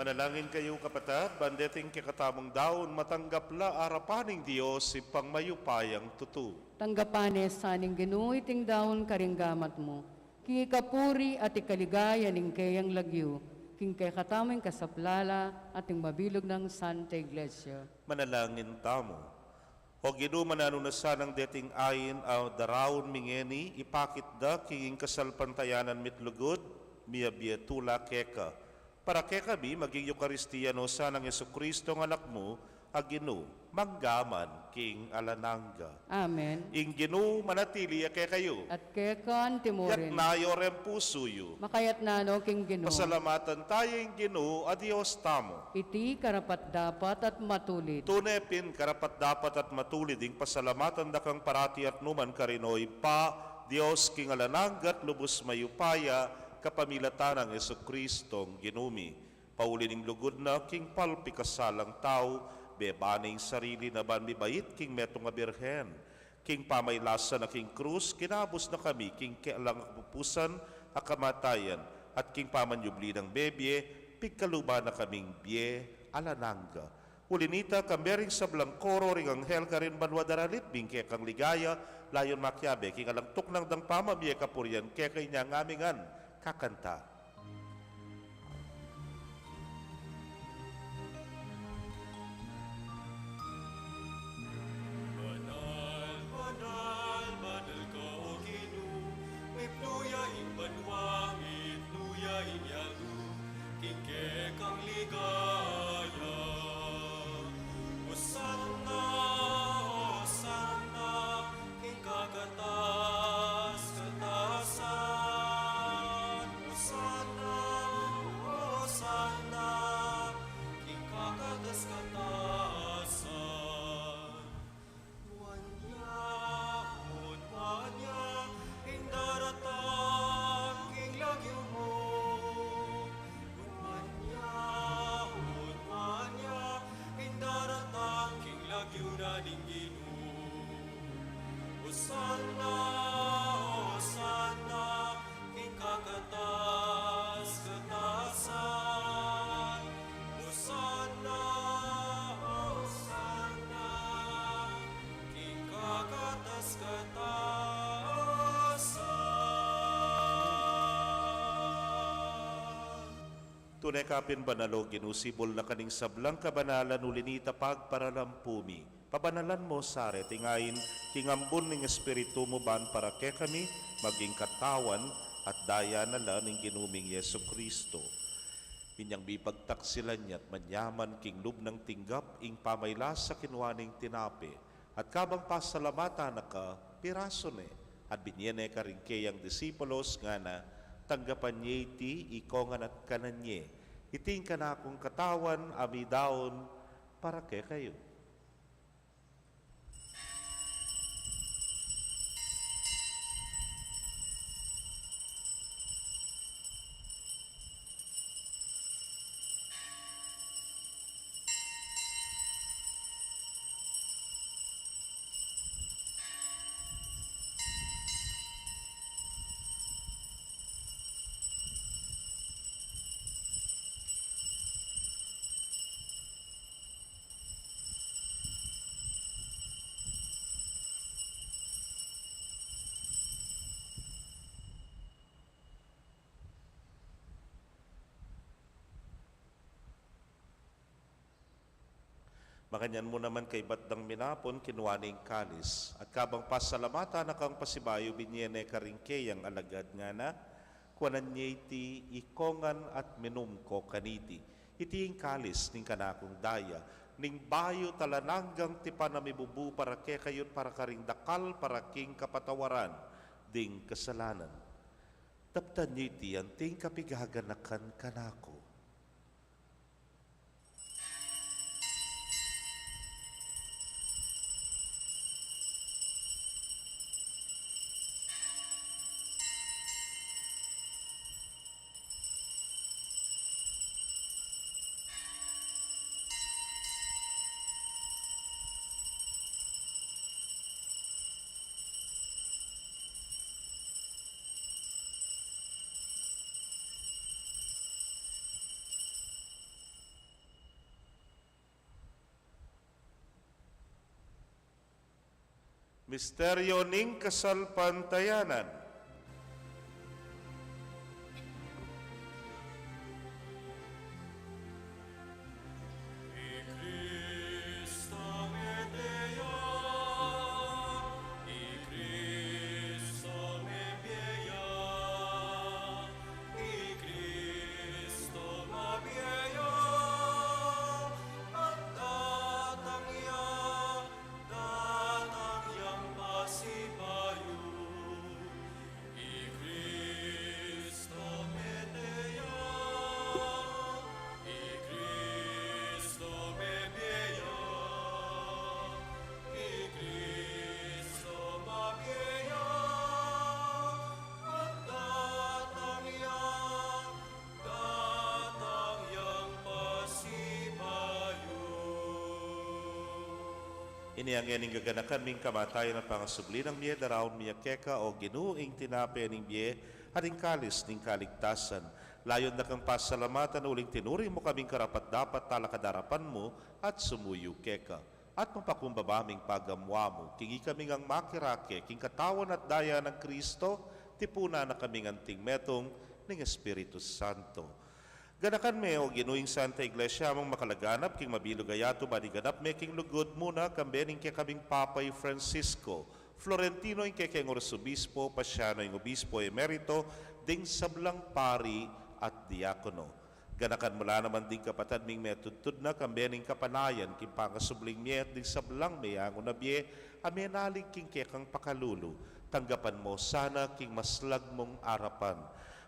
Manalangin kayu, kapatad, ban deting kekatamung daun matanggap la arapan ning Dios, Ibpang mayupayang tutu. Tanggapan na sa ning Ginu iting daun karing gamat mu, king ikapuri at ikaligaya ning keyang lagyu, king kekatamung kasaplalan at ning mabilug nang Santa Iglesia. Manalangin tamu. O Ginu, mananu na sanang deting ain a daraun mi ngeni, ipakit da king ing kasalpantayanan mi't lugud, miyabie tula keka. Para kekami, maging Eukaristia no sanang Jesucristo, a Anak mu, a Ginu, mangga man king alang angga. Amen. Ing Ginu manatili ya kekayu. At keka antimurin. Yatna yu reng pusu yu. Makayatna no king Ginu. Pasalamatan taya ing Ginu a Dios tamu. Iti karapat-dapat at matulid. Tune pin karapat-dapat at matulid ing pasalamatan da kang parati at nukarin man, O Ibpa, Dios king alang angga at lubus mayupaya, kapamilatan nang Jesucristong Ginu mi. Pauli ning lugud na king palpikasalang tau, bebana ing sarili na ban mibait king metung a birhen. King pamailasa na king krus, kinabus na kami king kekang kapupusan a kamatayan, at king pamanyubli nang mebie, pigkaluban na kaming bie alang angga. Uli nita, kambe ring sablang koro ring anghel karin banua daralit bing kekang ligaya, layun makiabe king alang tuknang dang pamamie kapurian keka, inya ngan mi ngan kakanta. Banal, banal, banal ka, O Ginu, mipnu ya ing banua, mipnu ya ing yatu, king kekang ligaya. Hosanna, Hosanna, king kakatas-katasan. Hosanna, Hosanna, king kakatas-katasan. Nuan ya, nuan ya, ing daratang king lagyu mu. Nuan ya, nuan ya, ing daratang king lagyu na ning Ginu. Hosanna, Hosanna, king kakatas-katasan. Hosanna, Hosanna, king kakatas-katasan. Tune ka pin banal, O Ginu, sibul na ka ning sablang kabanalan, uli nita pagparalampu mi. Pabanalan mo sa reting ain king ambun ning Espiritu mu, ban para kekami maging katawan at daya na la ning Ginu ming Jesucristo. Inyang mipagtaksilan ya't manyaman king lub nang tinggap ing pamailasa, kinua ne ing tinape, at kabang pasalamatan na ka, pirasu ne, at binie ne karing keyang disipulos, ngana: Tanggapan ye iti ikongan at kanan ye. Iti ing kanakung katawan a midaun para kekayu. Makanyan mu naman, kaybat dang minapun, kinua ne ing kalis, at kabang pasalamatan na kang pasibayu, binie ne karing keyang alagad, ngana: Kuanan ye iti ikongan at minum ko kaniti. Iti ing kalis ning kanakung daya, ning bayu at alang anggang tipan a mibubu para kekayu at para karing dakal para king kapatawaran ding kasalanan. Daptan ye iti anting kapigaganakan kanaku. Misteryo ning kasalpantayanan. I Kristo mete ya, i Kristo mebie ya, i Kristo mabie ya, at datang ya, datang yang pasibayu. I Kristo mete ya, i Kristo mebie ya, i Kristo mabie ya, at datang ya, datang yang pasibayu. Ini ngeni ing gaganakan ming kamatayan at pangasubli nang mie, daraun mi ya keka, o Ginu, ing tinape ning bie at ing kalis ning kaligtasan. Layun da kang pasalamatan uling tinuring mu kaming karapat-dapat talakad king arapan mu at sumuyu keka. At mapakumbaba ming pagamuan mu king ikami ngang makirake king katawan at daya nang Kristo, tipunan na kaming anting metung ning Espiritu Santo. Ganakan me, o Ginu, ing Santa Iglesia mung makalaganap king mabilug a yatu, ban iganap me king lugud mu na, kambe ning kekaming Papa i Francisco, Florentino ing kekeng Arsobispo, Pasiano ing Obispo Emerito, ding sablang pari at diakono. Ganakan mu la naman ding kapatad ming metudtud na, kambe ning kapanayan king pangasubling mie at ding sablang meyangu na bie a menalig king kekang pakalulu. Tanggapan mu sana king maslag mung arapan.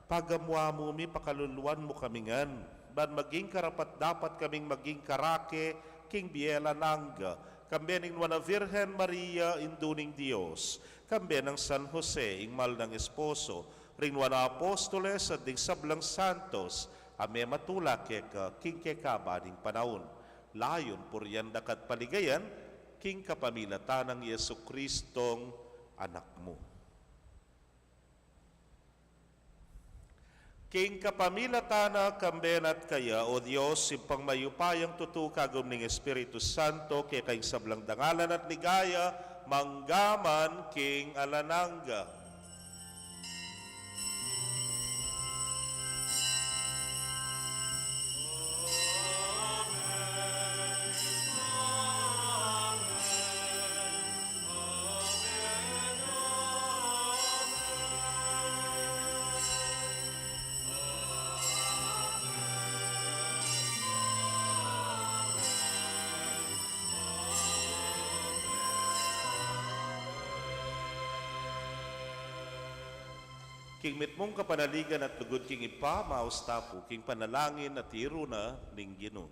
Pagamuan mu mi, pakaluluan mu kami ngan, ban maging karapat-dapat kaming maging karake king bie alang angga, kambe ning Nuan a Virgen Maria, Indu ning Dios, kambe nang San Jose, ing mal nang esposo, ring nuan a apostoles at ding sablang santos a mematula keka king kekaban ning panaun. Layun purian da ka at paligayan king kapamilatan nang Jesucristong Anak mu. King kapamilatan na, kambe na at kaya, o Dios, Ibpang mayupayang tutu, kagum ning Espiritu Santo, keka ing sablang dangalan at ligaya, mangga man king alang angga. King mitmung kapanaligan at lugud king Ibpa, maus ta pu king panalangin a tiru na ning Ginu.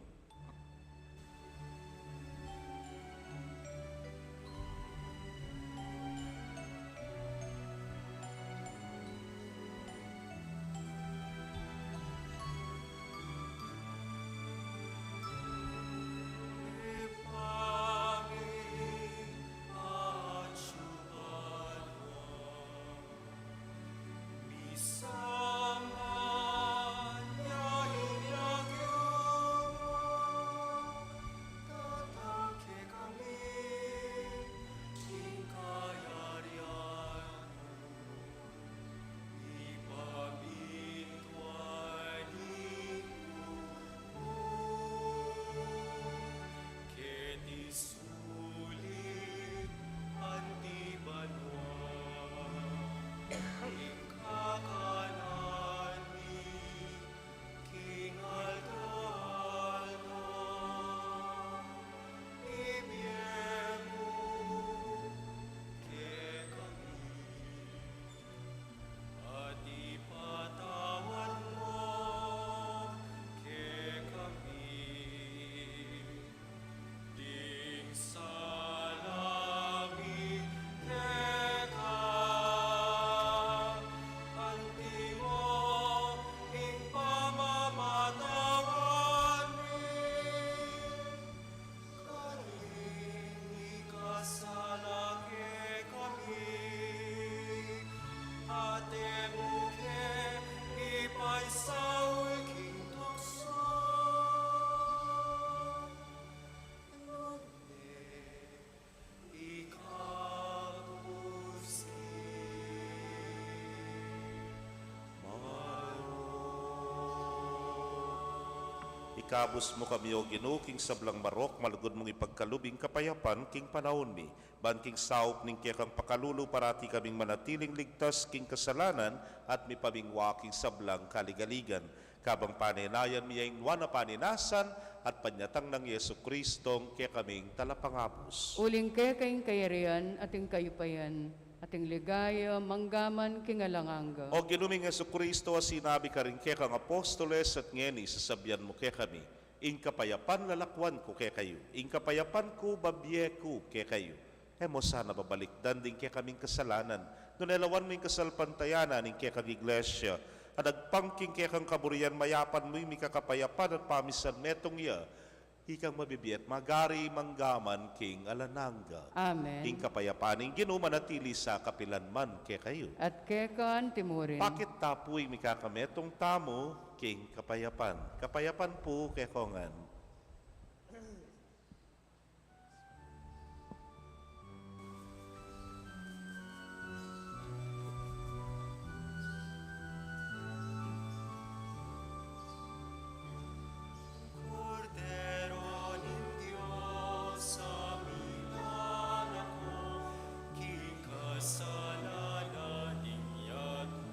Ikabus mu kami, O Ginu, king sablang marok, malugud mung ipagkalub ing kapayapan king panaun mi. Ban king saup ning kekang pakalulu, parati kaming manatiling ligtas king kasalanan at mipabingwa king sablang kaligaligan. Kabang panenayan mi ing nuan a paninasan at panyatang nang Jesu Kristong kekaming Talapangabus. Uling keka ing kayarian at ing kayupayan at ing ligaya manggaman king alang angga. O Ginu ming Jesu Kristo, a sinabi karing kekang apostoles at ngeni sasabian mu kekami, ing kapayapan lalakwan ku kekayu, ing kapayapan ku babie ku kekayu. E mu sana babalikdan ding kekaming kasalanan, nune lawan mu ing kasalpantayanan ning kekang Iglesia, at agpang king kekang kaburian mayapan mu ing mikakapayapan at pamisan metung ya, ikang mabibie at magari manggaman king alang angga. Amen. Ing kapayapan ning Ginu manatili sa kapilan man kekayu. At keka antimurin. Pakit ta pu ing mikakametung tamu king kapayapan. Kapayapan pu kekongan. Kordero ning Dios, a milalako king kasalanan ning yatu.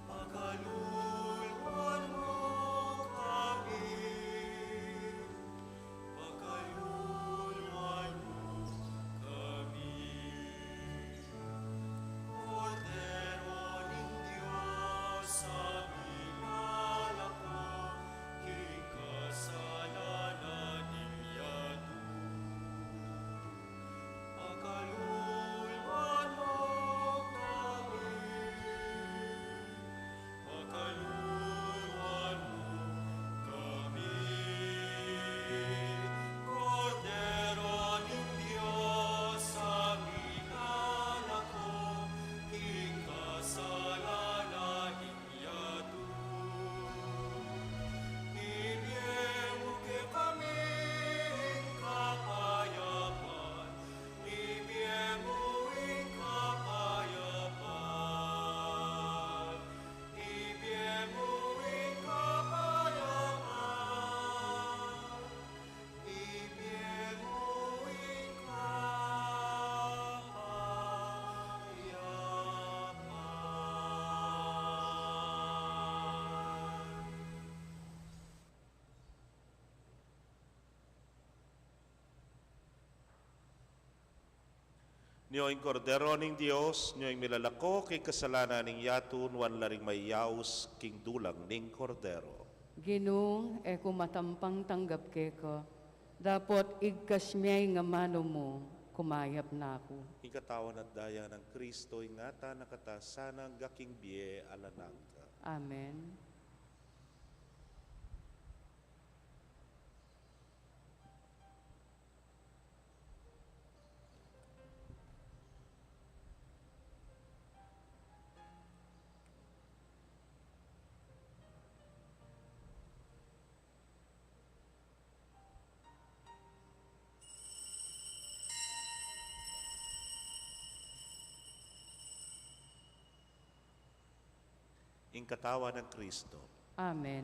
Pakaluluan mu kami, pakaluluan mu kami. Kordero ning Dios, a milalako king kasalanan ning yatu. Pakaluluan mu kami, pakaluluan mu kami. Kordero ning Dios, a milalako king kasalanan ning yatu. Ibie mu kekami ing kapayapan, ibie mu ing kapayapan, ibie mu ing kapayapan, ibie mu ing kapayapan. Nyo ing Kordero ning Dios, nyo ing milalako king kasalanan ning yatu. Nuan la ring mayaus king dulang ning Kordero. Ginu, e ku matampang tanggap keka, dapot igkas me ing amanu mu, kumayap na ku. Ing katawan at daya nang Kristo, ingatan na katamu sana angga king bie alang angga. Amen. Ing katawan nang Kristo. Amen.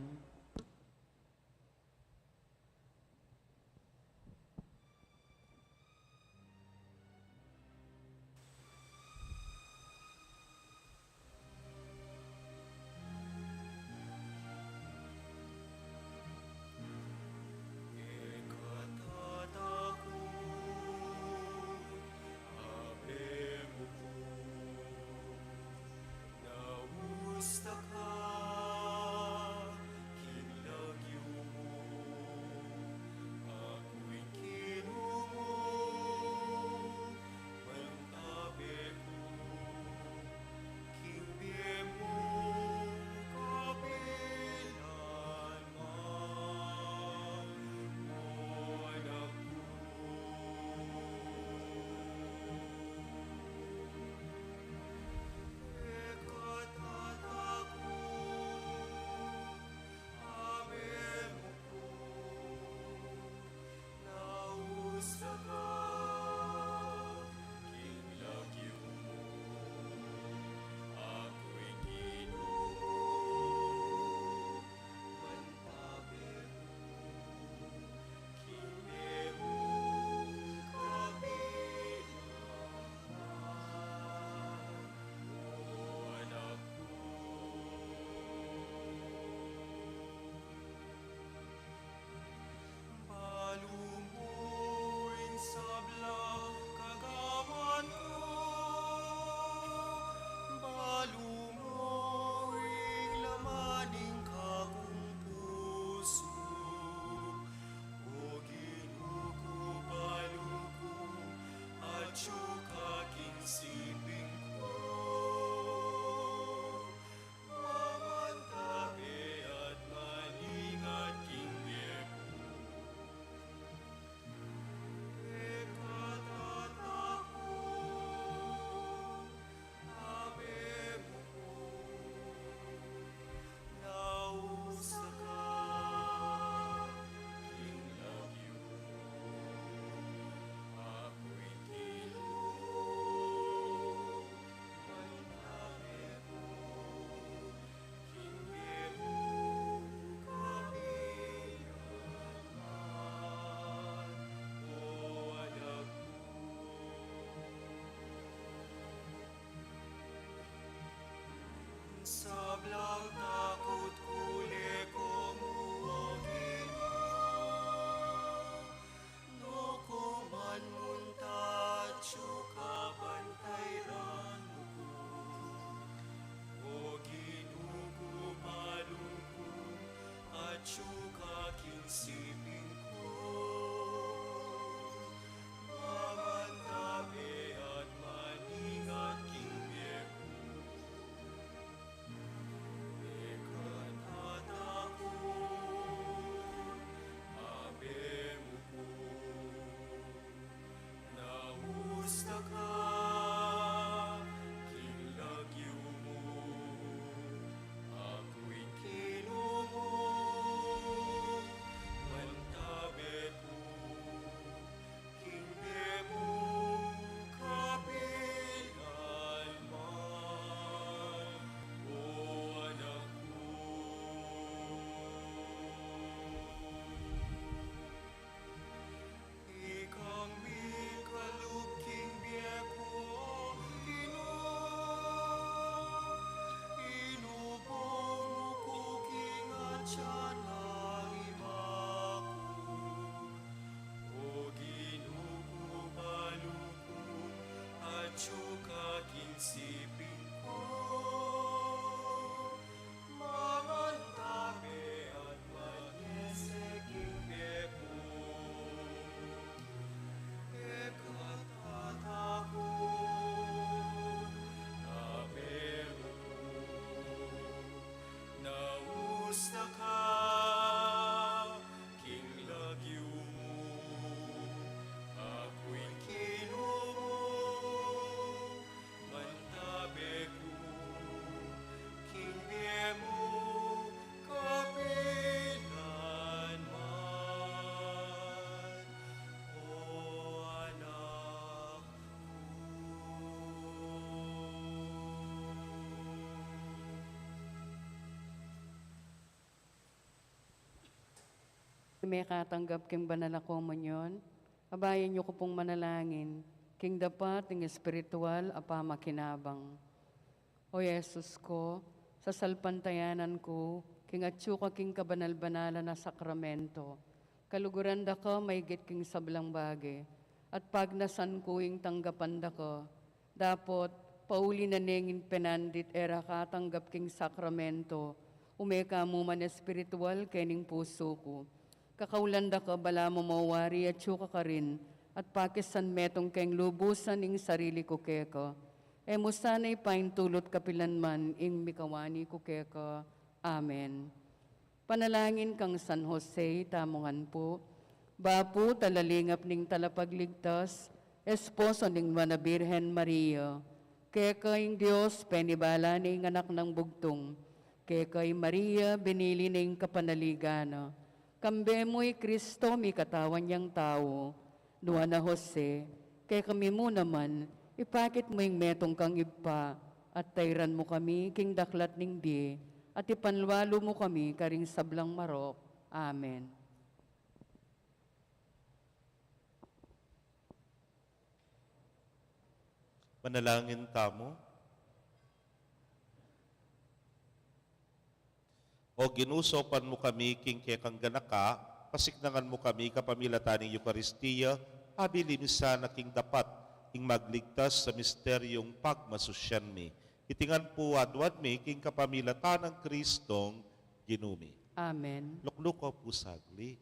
Atyu ka king siping ku, mamantabe at maningat king bie ku. E ka tataku, abe mu ku. Naus da ka king lagyu mu, aku ing kinu mu, mantabe ku king bie mu kapilan man, o anak ku. Ikang mikalub king bie ku, o Ginu, inubung mu ku king atyan a iba ku. O Ginu ku, balu ku, atyu ka king siping ku. Mamantabe at manyese king bie ku. E ka tataku, abe mu ku. Naus da ka king lagyu mu, aku ing kinu mu, mantabe ku king bie mu kapilan man, o anak ku. Mekatanggap king banal a komunyon, abayan yu ku pung manalangin king dapat ning espiritual a pamakinabang. O Jesus ku, sasalpantayanan ku king atyu ka king kabanal-banalan a sakramento. Kaluguran da ka maigit king sablang bage, at pagnasan ku ing tanggapan da ka. Dapot, pauli na neng ing penandit e ra katanggap king sakramento, ume ka mu man espiritual kening pusu ku. Kakaulan da ka balamu mawari atyu ka karin, at pakisan metung keng lubusan ing sarili ku keka. E mu sana ipaintulut kapilan man ing mikawani ku keka. Amen. Panalangin kang San Jose, tamu ngan pu. Bapu, talalingap ning Talapagligtas, esposo ning Nuan a Birhen Maria. Keka ing Dios penibala ne ing anak nang bugtung. Keka i Maria binili ne ing kapanaligan na. Kambe mu i Kristo mikatawan yang tau. Nuan a Jose, kekami mu naman, ipakit mu ing metung kang ibpa, at tairan mu kami king daklat ning bie, at ipanlualu mu kami karing sablang marok. Amen. Manalangin tamu. O Ginu, saupan mu kami king kekang ganaka, pasiknangan mu kami kapamilatan ning Eukaristia, abili mi sana king dapat ing magligtas sa misteryung pagmasusyan mi. Iti ngan pu aduan mi king kapamilatan nang Kristong Ginu mi. Amen. Lukluk ko pu saglit.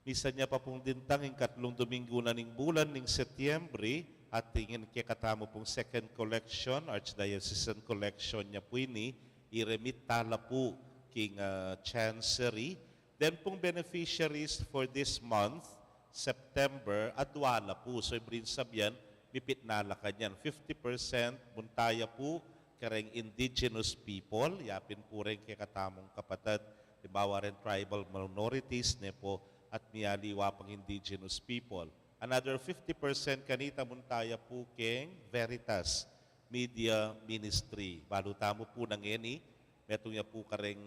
Misan ya pa pung dintang ing katlung Dominggu na ning bulan ning Setyembre, at ing kekatamu pung second collection, Archdiocesan collection ya pu ini, i-remit tala pu king, ah, Chancery. Then pung beneficiaries for this month, September, adua la pu. So, ibrin sabian, mipit na la kanyan. Fifty percent munta ya pu kareng indigenous people, yapin pu reng kekatamung kapatad, halimbawa reng tribal minorities, ne pu, at mialiwa pang indigenous people. Another fifty percent kanita munta ya pu keng Veritas Media Ministry. Balu tamu pu na ngeni, metung ya pu kareng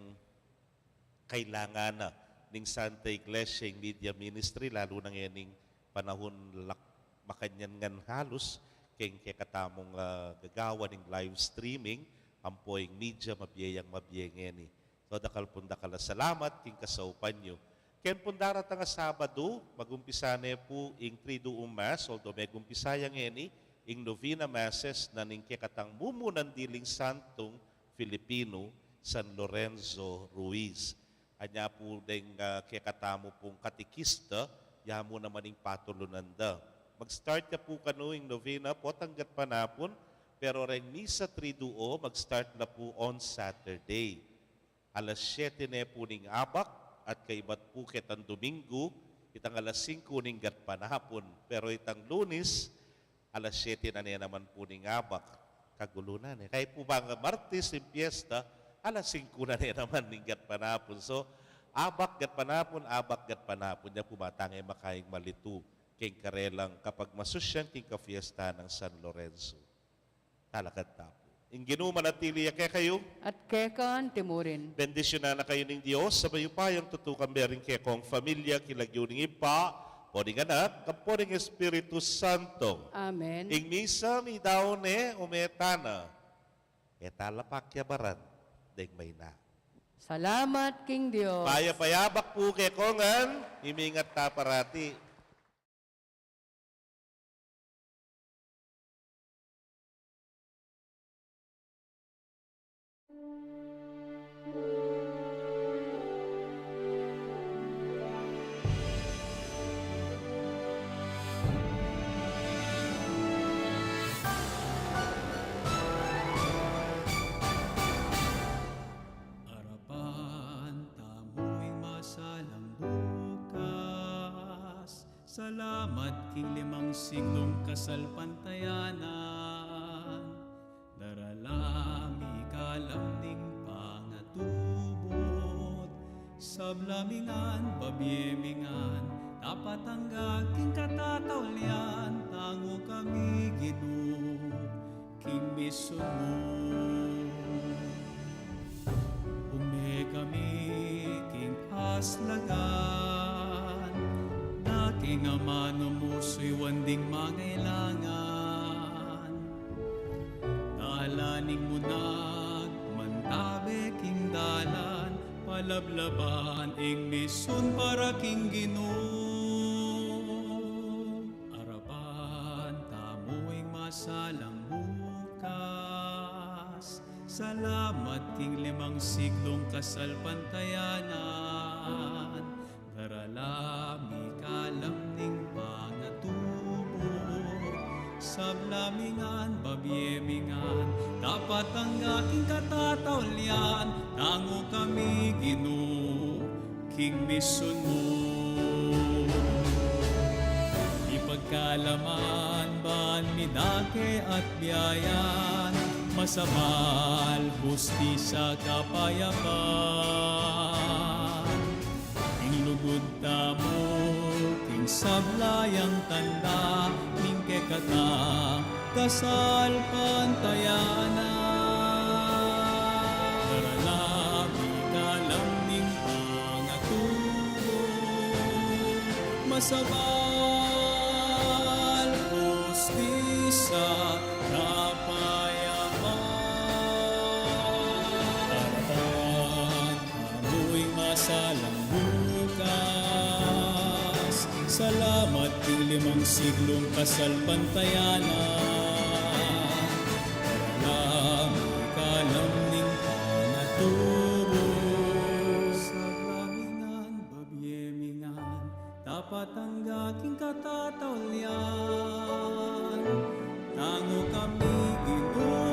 kailangan na ning Santa Iglesia ing media ministry, lalu na ngening panahun lak-, makanyan ngan halus keng kekatamung, ah, gagawan ning live streaming, ampo ing media mabie yang mabie ngeni. So, dakal pung dakal a salamat king kasaupan yu. Ken pung daratang a Sabadu, magumpisa ne pu ing Triduum Mass, although megumpisa ya ngeni ing Novena Masses na ning kekatang mumunang diling santung Filipino, San Lorenzo Ruiz. Anya pu deng, ah, kekatamu pung katekista, ya mu naman ing patulunan da. Mag-start ya pu kanu ing novena potang gatpanapun, pero reng misa triduo, mag-start la pu on Saturday. Alas siyete ne pu ning abak, at kaybat pu ketang Domingo, itang alas singko ning gatpanapun. Pero itang Lunes, alas siyete na ne naman pu ning abak. Kagulu na ne. Kaya pu bang Martes ing piyesta, alas singko na ne naman ning gatpanapun. So, abak gatpanapun, abak gatpanapun. Ya pu matang e makaing malitu keng karelang kapagmasusyan king kafiesta nang San Lorenzo. Talakad ta pu. Ing Ginu manatili ya kekayu. At keka naman murin. Bendisyunan na kayu ning Dios, sa mayupayang tutukan, bering kekong familia, king lagyu ning Ibpa, ampo ning Anak, ampo ning Espiritu Santo. Amen. Ing misa midaun ne, ume tana. E tala pakyabaran deng mayna. Salamat king Dios. Mayap a abak pu kekongan, imingat ta parati. Arapan tamu ing masalang bukas. Salamat king limang siglung kasalpantayanan. Darala mi kalam ning pangatubud. Sabla mi ngan, babie mi ngan, tapat angga king katataulian, tangu kami Ginu king misun mu. Ume kami king kaslagan, na king amanu mu suyuan ding mangailangan. Dalan ing munag, mantabe king dalan, palablaban ing misun para king Ginu. Arapan tamu ing masalang bukas. Salamat king limang siglung kasalpantayanan. Darala mi kalam ning pangatubud. Sabla mi ngan, babie mi ngan, tapat angga king katataulian, tangu kami Ginu king misun mu. Ipagkalaman ban mi dake at biayan, masabal, hustisya, kapayapan. Ing lugud tamu king sabla yang tanda ning kekatang kasalpantayanan. Darala mi kalam ning pangatubud, masabal, hustisya, kapayapan. Arapan tamu ing masalang bukas. Salamat king limang siglung kasalpantayanan. Darala mi kalam ning pangatubud. Sabla mi ngan, babie mi ngan, tapat angga king katataulian, tangu kami Ginu